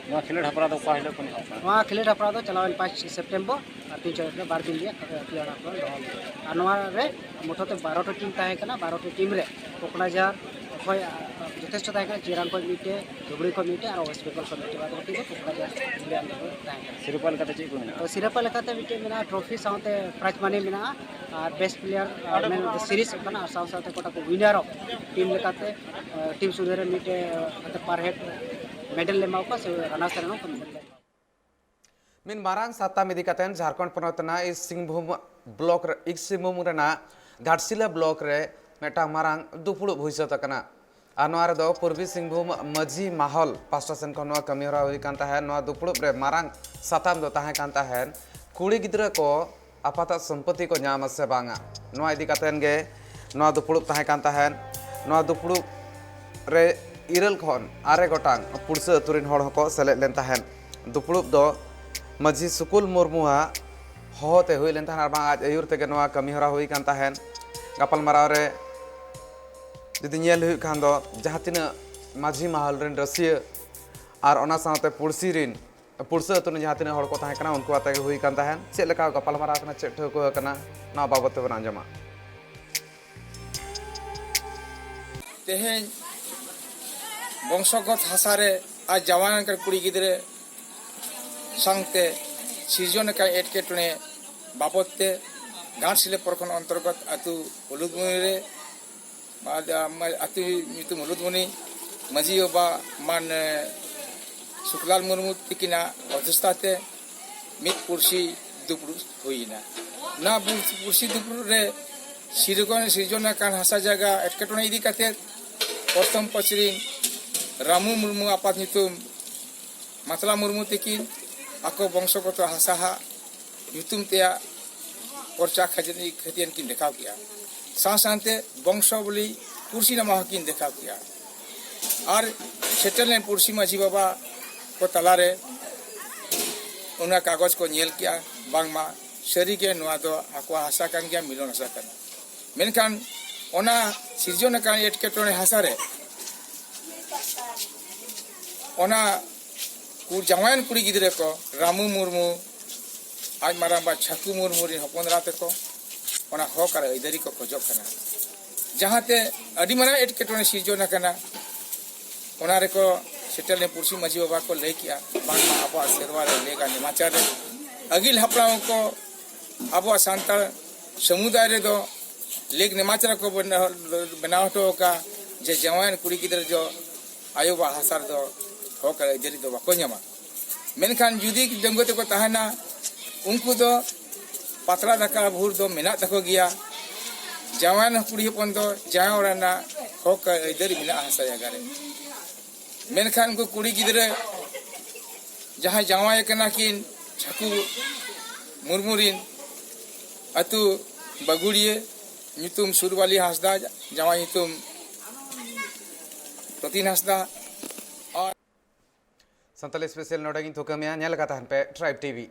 ᱱᱚᱣᱟ ᱠᱷᱮᱞᱳᱰ ᱦᱮᱯᱨᱟᱣ ᱫᱚ ᱚᱠᱟ ᱦᱤᱞᱳᱜ ᱠᱷᱚᱱ ᱮᱦᱚᱵ ᱠᱟᱱᱟ? ᱱᱚᱣᱟ ᱠᱷᱮᱞᱳᱰ ᱦᱮᱯᱨᱟᱣ ᱫᱚ ᱪᱟᱞᱟᱣᱮᱱ ᱯᱟᱸᱪ ᱥᱮᱯᱴᱮᱢᱵᱚᱨ ᱟᱨ ᱛᱤᱱ ᱪᱟᱨ ᱵᱟᱨ ᱫᱤᱱ ᱨᱮᱭᱟᱜ ᱠᱷᱮᱞᱳᱰ ᱦᱮᱯᱨᱟᱣ ᱫᱚᱦᱚ ᱞᱮᱱᱟ᱾ ᱟᱨ ᱱᱚᱣᱟ ᱨᱮ ᱢᱚᱴ ᱛᱮ ᱵᱟᱨᱚ ᱴᱤ ᱴᱤᱢ ᱛᱟᱦᱮᱸ ᱠᱟᱱᱟ, ᱵᱟᱨᱚ ᱴᱤ ᱴᱤᱢ ᱨᱮ ᱠᱚᱠᱲᱟᱡᱷᱟᱨ ᱠᱷᱚᱱ ᱡᱚᱛᱷᱮᱥᱴᱚ ᱛᱟᱦᱮᱸ ᱠᱟᱱᱟ᱾ ᱪᱤᱨᱟᱝ ᱠᱷᱚᱱ ᱢᱤᱫᱴᱮᱡ, ᱫᱷᱩᱵᱽᱲᱤ ᱠᱷᱚᱱ ᱢᱤᱫᱴᱮᱡ ᱟᱨ ᱳᱭᱮᱥᱴ ᱵᱮᱝᱜᱚᱞ ᱠᱷᱚᱱ ᱢᱤᱫᱴᱮᱡ, ᱵᱟᱫ ᱵᱟᱹᱠᱤ ᱫᱚ ᱯᱚᱠᱚᱲᱟ ᱡᱟᱦᱟᱸ ᱛᱟᱦᱮᱸ ᱠᱟᱱᱟ᱾ ᱥᱤᱨᱯᱟᱹ ᱞᱮᱠᱟᱛᱮ ᱪᱮᱫ ᱠᱚ ᱢᱮᱱᱟᱜᱼᱟ? ᱛᱚ, ᱥᱤᱨᱯᱟᱹ ᱞᱮᱠᱟᱛᱮ ᱢᱤᱫᱴᱮᱡ ᱢᱮᱱᱟᱜᱼᱟ, ᱴᱨᱚᱯᱷᱤ ᱥᱟᱶᱛᱮ ᱯᱨᱟᱭᱤᱡᱽ ᱢᱟᱱᱤ ᱢᱮᱱᱟᱜᱼᱟ ᱟᱨ ᱵᱮᱥᱴ ᱯᱞᱮᱭᱟᱨ ᱢᱮᱱ ᱥᱤᱨᱤᱡᱽ ᱠᱟᱱᱟ ᱟᱨ ᱥᱟᱶ ᱥᱟᱶᱛᱮ ᱚᱠᱟᱴᱟᱜ ᱠᱚ ᱣᱤᱱᱟᱨᱚᱜ ᱴᱤᱢ ᱞᱮᱠᱟᱛᱮ, ᱴᱤᱢ ᱥᱩᱫᱷᱟᱹ ᱨᱮ ᱢᱤᱫᱴᱮᱡ ᱯᱟᱨ ᱦᱮᱰ ᱢᱮᱰᱮᱞ ᱞᱮ ᱮᱢᱟ ᱠᱚᱣᱟ ᱥᱮ ᱨᱟᱱᱟᱨᱥ ᱨᱮᱦᱚᱸ ᱠᱚ ᱢᱮᱰᱮᱞ ᱞᱮ ᱮᱢᱟ ᱠᱚᱣᱟ᱾ ᱢᱤᱫ ᱢᱟᱨᱟᱝ ᱥᱟᱛᱟᱢ ᱤᱫᱤ ᱠᱟᱛᱮ ᱡᱷᱟᱨᱠᱷᱚᱸᱰ ᱯᱚᱱᱚᱛ ᱨᱮᱱᱟᱜ ᱤᱥᱴ ᱥᱤᱝᱵᱷᱩᱢ ᱵᱞᱚᱠ ᱨᱮ, ᱤᱥᱴ ᱥᱤᱝᱵᱷᱩᱢ ᱨᱮᱱᱟᱜ ᱜᱷᱟᱴᱥᱤᱞᱟᱹ ᱵᱞᱚᱠ ᱨᱮ ᱢᱤᱫᱴᱟᱝ ᱢᱟᱨᱟᱝ ᱫᱩᱯᱲᱩᱵ ᱦᱩᱭ ᱥᱟᱹᱛ ᱟᱠᱟᱱᱟ᱾ ᱟᱨ ᱱᱚᱣᱟ ᱨᱮᱫᱚ ᱯᱩᱨᱵᱤ ᱥᱤᱝᱵᱷᱩᱢ ᱢᱟᱹᱡᱷᱤ ᱢᱟᱦᱚᱞ ᱯᱟᱥᱴᱟ ᱥᱮᱱ ᱠᱷᱚᱱ ᱱᱚᱣᱟ ᱠᱟᱹᱢᱤ ᱦᱚᱨᱟ ᱦᱩᱭ ᱠᱟᱱ ᱛᱟᱦᱮᱸᱫ᱾ ᱱᱚᱣᱟ ᱫᱩᱯᱲᱩᱵ ᱨᱮ ᱢᱟᱨᱟᱝ ᱥᱟᱛᱟᱢ ᱫᱚ ᱛᱟᱦᱮᱸ ᱠᱟᱱ ᱛᱟᱦᱮᱸᱫ ᱠᱩᱲᱤ ᱜᱤᱫᱽᱨᱟᱹ ᱠᱚ ᱟᱯᱟᱛᱟᱜ ᱥᱚᱢᱯᱚᱛᱤ ᱠᱚ ᱧᱟᱢᱟ ᱥᱮ ᱵᱟᱝᱟ, ᱱᱚᱣᱟ ᱤᱫᱤ ᱠᱟᱛᱮᱱ ᱜᱮ ᱱᱚᱣᱟ ᱫᱩᱯᱲᱩᱵ ᱛᱟᱦᱮᱸ ᱠᱟᱱ ᱛᱟᱦᱮᱸᱫ᱾ ᱱᱚᱣᱟ ᱫᱩᱯᱲᱩᱵ ᱨᱮ ᱤᱨᱟᱹᱞ ᱠᱷᱚᱱ ᱟᱨᱮ ᱜᱚᱴᱟᱝ ᱯᱩᱲᱥᱟᱹ ᱟᱹᱛᱩ ᱨᱤᱱ ᱦᱚᱲ ᱦᱚᱸᱠᱚ ᱥᱮᱞᱮᱫ ᱞᱮᱱ ᱛᱟᱦᱮᱸᱫ᱾ ᱫᱩᱯᱲᱩᱵ ᱫᱚ ᱢᱟᱹᱡᱷᱤ ᱥᱩᱠᱩᱞ ᱢᱩᱨᱢᱩᱣᱟᱜ ᱦᱚᱦᱚ ᱛᱮ ᱦᱩᱭ ᱞᱮᱱ ᱛᱟᱦᱮᱸᱫ ᱟᱨ ᱵᱟᱝ ᱟᱡ ᱟᱹᱭᱩᱨ ᱛᱮᱜᱮ ᱱᱚᱣᱟ ᱠᱟᱹᱢᱤ ᱦᱚᱨᱟ ᱦᱩᱭ ᱠᱟᱱ ᱛᱟᱦᱮᱸᱫ᱾ ᱜᱟᱯᱟᱞᱢᱟᱨᱟᱣ ᱨᱮ ᱡᱩᱫᱤ ᱧᱮᱞ ᱦᱩᱭᱩᱜ ᱠᱷᱟᱱ ᱫᱚ ᱡᱟᱦᱟᱸ ᱛᱤᱱᱟᱹᱜ ᱢᱟᱹᱡᱷᱤ ᱢᱟᱦᱟᱞ ᱨᱮᱱ ᱨᱟᱹᱥᱤᱭᱟᱹ ᱟᱨ ᱚᱱᱟ ᱥᱟᱶᱛᱮ ᱯᱩᱲᱥᱤ ᱨᱤᱱ ᱯᱩᱲᱥᱟᱹ ᱟᱹᱛᱩ ᱨᱮᱱ ᱡᱟᱦᱟᱸ ᱛᱤᱱᱟᱹᱜ ᱦᱚᱲ ᱠᱚ ᱛᱟᱦᱮᱸ ᱠᱟᱱᱟ, ᱩᱱᱠᱩ ᱟᱛᱮ ᱜᱮ ᱦᱩᱭ ᱠᱟᱱ ᱛᱟᱦᱮᱸᱫ᱾ ᱪᱮᱫ ᱞᱮᱠᱟ ᱜᱟᱯᱟᱞᱢᱟᱨᱟᱣ ᱠᱟᱱᱟ, ᱪᱮᱫ ᱴᱷᱟᱹᱣᱠᱟᱹ ᱟᱠᱟᱱᱟ, ᱱᱚᱣᱟ ᱵᱟᱵᱚᱫ ᱛᱮᱵᱚᱱ ᱟᱸᱡᱚᱢᱟ᱾ ᱛᱮᱦᱮᱧ ᱵᱚᱝᱥᱚᱜᱚᱛ ᱦᱟᱥᱟ ᱨᱮ ᱟᱨ ᱡᱟᱶᱟᱭ ᱟᱠᱟᱱ ᱠᱩᱲᱤ ᱜᱤᱫᱽᱨᱟᱹ ᱥᱟᱶᱛᱮ ᱥᱤᱨᱡᱚᱱ ᱟᱠᱟᱱ ᱮᱴᱠᱮᱴᱚᱬᱮ ᱵᱟᱵᱚᱫ ᱛᱮ ᱜᱷᱟᱴᱥᱤᱞᱟᱹ ᱯᱨᱚᱠᱷᱚᱸᱰ ᱚᱱᱛᱚᱨᱜᱚᱛ ᱟᱹᱛᱩ ᱦᱩᱞᱩᱫᱢᱩᱱᱤ ᱨᱮ ᱟᱹᱛᱩ ᱧᱩᱛᱩᱢ ᱦᱩᱞᱩᱫᱢᱩᱱᱤ ᱢᱟᱹᱡᱷᱤ ᱵᱟᱵᱟ ᱢᱟᱱ ᱥᱩᱠᱞᱟᱞ ᱢᱩᱨᱢᱩ ᱛᱤᱠᱤᱱᱟᱜ ᱚᱫᱷᱤᱥᱛᱟ ᱛᱮ ᱢᱤᱫ ᱯᱩᱲᱥᱤ ᱫᱩᱯᱲᱩᱵ ᱦᱩᱭᱮᱱᱟ᱾ ᱱᱚᱣᱟ ᱯᱩᱲᱥᱤ ᱫᱩᱯᱲᱩᱵ ᱨᱮ ᱥᱤᱨᱡᱚᱱ ᱥᱤᱨᱡᱚᱱ ᱟᱠᱟᱱ ᱦᱟᱥᱟ ᱡᱟᱭᱜᱟ ᱮᱴᱠᱮᱴᱚᱬᱮ ᱤᱫᱤ ᱠᱟᱛᱮ ᱯᱨᱚᱛᱷᱚᱢ ᱯᱟᱹᱪᱨᱤ ᱨᱟᱢᱩ ᱢᱩᱨᱢᱩ ᱟᱯᱟᱛ ᱧᱩᱛᱩᱢ ᱢᱟᱛᱞᱟ ᱢᱩᱨᱢᱩ ᱛᱤᱠᱤᱱ ᱟᱠᱚ ᱵᱚᱝᱥᱚᱜᱚᱛᱚ ᱦᱟᱥᱟ ᱦᱟᱜ ᱧᱩᱛᱩᱢ ᱛᱮᱭᱟᱜ ᱯᱚᱨᱪᱟ ᱠᱷᱟᱹᱡᱟᱹᱱᱤ ᱠᱷᱟᱹᱛᱤᱭᱟᱱ ᱠᱤᱱ ᱫᱮᱠᱷᱟᱣ ᱠᱮᱜᱼᱟ᱾ ᱥᱟᱶ ᱥᱟᱶᱛᱮ ᱵᱚᱝᱥᱚᱵᱚᱞᱤ ᱯᱩᱨᱥᱤᱱᱟᱢᱟ ᱦᱚᱸᱠᱤᱱ ᱫᱮᱠᱷᱟᱣ ᱠᱮᱜᱼᱟ᱾ ᱟᱨ ᱥᱮᱴᱮᱨ ᱞᱮᱱ ᱯᱩᱲᱥᱤ ᱢᱟᱹᱡᱷᱤ ᱵᱟᱵᱟ ᱠᱚ ᱛᱟᱞᱟᱨᱮ ᱚᱱᱟ ᱠᱟᱜᱚᱡᱽ ᱠᱚ ᱧᱮᱞ ᱠᱮᱜᱼᱟ, ᱵᱟᱝᱢᱟ ᱥᱟᱹᱨᱤᱜᱮ ᱱᱚᱣᱟ ᱫᱚ ᱟᱠᱚᱣᱟᱜ ᱦᱟᱥᱟ ᱠᱟᱱ ᱜᱮᱭᱟ, ᱢᱤᱞᱚᱱ ᱦᱟᱥᱟ ᱠᱟᱱᱟ᱾ ᱢᱮᱱᱠᱷᱟᱱ ᱚᱱᱟ ᱥᱤᱨᱡᱚᱱ ᱟᱠᱟᱱ ᱮᱴᱠᱮᱴᱚᱬᱮ ᱦᱟᱥᱟ ᱨᱮ ᱚᱱᱟ ᱠᱩ ᱡᱟᱶᱟᱭᱟᱱ ᱠᱩᱲᱤ ᱜᱤᱫᱽᱨᱟᱹ ᱠᱚ ᱨᱟᱢᱩ ᱢᱩᱨᱢᱩ ᱟᱡ ᱢᱟᱨᱟᱝᱵᱟ ᱪᱷᱟᱠᱩ ᱢᱩᱨᱢᱩ ᱨᱮᱱ ᱦᱚᱯᱚᱱ ᱮᱨᱟ ᱛᱮᱠᱚ ᱚᱱᱟ ᱦᱚᱠ ᱟᱨ ᱟᱹᱭᱫᱟᱹᱨᱤ ᱠᱚ ᱠᱷᱚᱡᱚᱜ ᱠᱟᱱᱟ, ᱡᱟᱦᱟᱸᱛᱮ ᱟᱹᱰᱤ ᱢᱟᱨᱟᱝ ᱮᱴᱠᱮᱴᱚᱬᱮ ᱥᱤᱨᱡᱚᱱ ᱟᱠᱟᱱᱟ᱾ ᱚᱱᱟ ᱨᱮᱠᱚ ᱥᱮᱴᱮᱨ ᱞᱮᱱ ᱯᱩᱲᱥᱤ ᱢᱟᱹᱡᱷᱤ ᱵᱟᱵᱟ ᱠᱚ ᱞᱟᱹᱭ ᱠᱮᱜᱼᱟ, ᱵᱟᱝᱢᱟ ᱟᱵᱚᱣᱟᱜ ᱥᱮᱨᱣᱟ ᱨᱮ, ᱞᱮᱠ ᱟᱨ ᱱᱮᱢᱟᱪᱟᱨ ᱨᱮ ᱟᱹᱜᱤᱞ ᱦᱟᱯᱲᱟᱢ ᱠᱚ ᱟᱵᱚᱣᱟᱜ ᱥᱟᱱᱛᱟᱲ ᱥᱚᱢᱩᱫᱟᱭ ᱨᱮᱫᱚ ᱞᱮᱠ ᱱᱮᱢᱟᱪᱟᱨ ᱠᱚ ᱵᱮᱱᱟᱣ ᱵᱮᱱᱟᱣ ᱦᱚᱴᱚ ᱟᱠᱟᱫᱼᱟ ᱡᱮ ᱡᱟᱶᱟᱭᱟᱱ ᱠᱩᱲᱤ ᱜᱤᱫᱽᱨᱟᱹ ᱫᱚ ᱟᱭᱳ ᱵᱟᱵᱟ ᱦᱟᱥᱟ ᱨᱮᱫᱚ ᱦᱚᱠ ᱟᱹᱭᱫᱟᱹᱨᱤ ᱫᱚ ᱵᱟᱠᱚ ᱧᱟᱢᱟ᱾ ᱢᱮᱱᱠᱷᱟᱱ ᱡᱩᱫᱤ ᱰᱟᱺᱜᱩᱣᱟᱹ ᱛᱮᱠᱚ ᱛᱟᱦᱮᱱᱟ, ᱩᱱᱠᱩ ᱫᱚ ᱯᱟᱛᱲᱟ ᱫᱟᱠᱟ ᱵᱷᱩᱨ ᱫᱚ ᱢᱮᱱᱟᱜ ᱛᱟᱠᱚ ᱜᱮᱭᱟ᱾ ᱡᱟᱶᱟᱭᱟᱱ ᱠᱩᱲᱤ ᱦᱚᱯᱚᱱ ᱫᱚ ᱡᱟᱶᱟᱭ ᱚᱲᱟᱜ ᱨᱮᱱᱟᱜ ᱦᱚᱠ ᱟᱹᱭᱫᱟᱹᱨᱤ ᱢᱮᱱᱟᱜᱼᱟ ᱦᱟᱥᱟ ᱡᱟᱭᱜᱟ ᱨᱮ᱾ ᱢᱮᱱᱠᱷᱟᱱ ᱩᱱᱠᱩ ᱠᱩᱲᱤ ᱜᱤᱫᱽᱨᱟᱹ ᱡᱟᱦᱟᱸᱭ ᱡᱟᱶᱟᱭ ᱠᱟᱱᱟ ᱠᱤᱱ ᱪᱷᱟᱠᱩ ᱢᱩᱨᱢᱩ ᱨᱤᱱ, ᱟᱹᱛᱩ ᱵᱟᱹᱜᱩᱲᱤᱭᱟᱹ, ᱧᱩᱛᱩᱢ ᱥᱩᱨᱵᱟᱞᱤ ᱦᱟᱸᱥᱫᱟ, ᱡᱟᱶᱟᱭ ᱧᱩᱛᱩᱢ ᱨᱚᱛᱤᱱ ᱦᱟᱸᱥᱫᱟ᱾ ᱟᱨ ᱥᱟᱱᱛᱟᱞᱤ ᱥᱯᱮᱥᱟᱞ ᱱᱚᱰᱮ ᱜᱤᱧ ᱛᱷᱩᱠᱟᱹᱢᱮᱜᱼᱟ᱾ ᱧᱮᱞ ᱟᱠᱟᱫ ᱛᱟᱦᱮᱱ ᱯᱮ ᱴᱨᱟᱭᱤᱵᱽ ᱴᱤᱵᱷᱤ᱾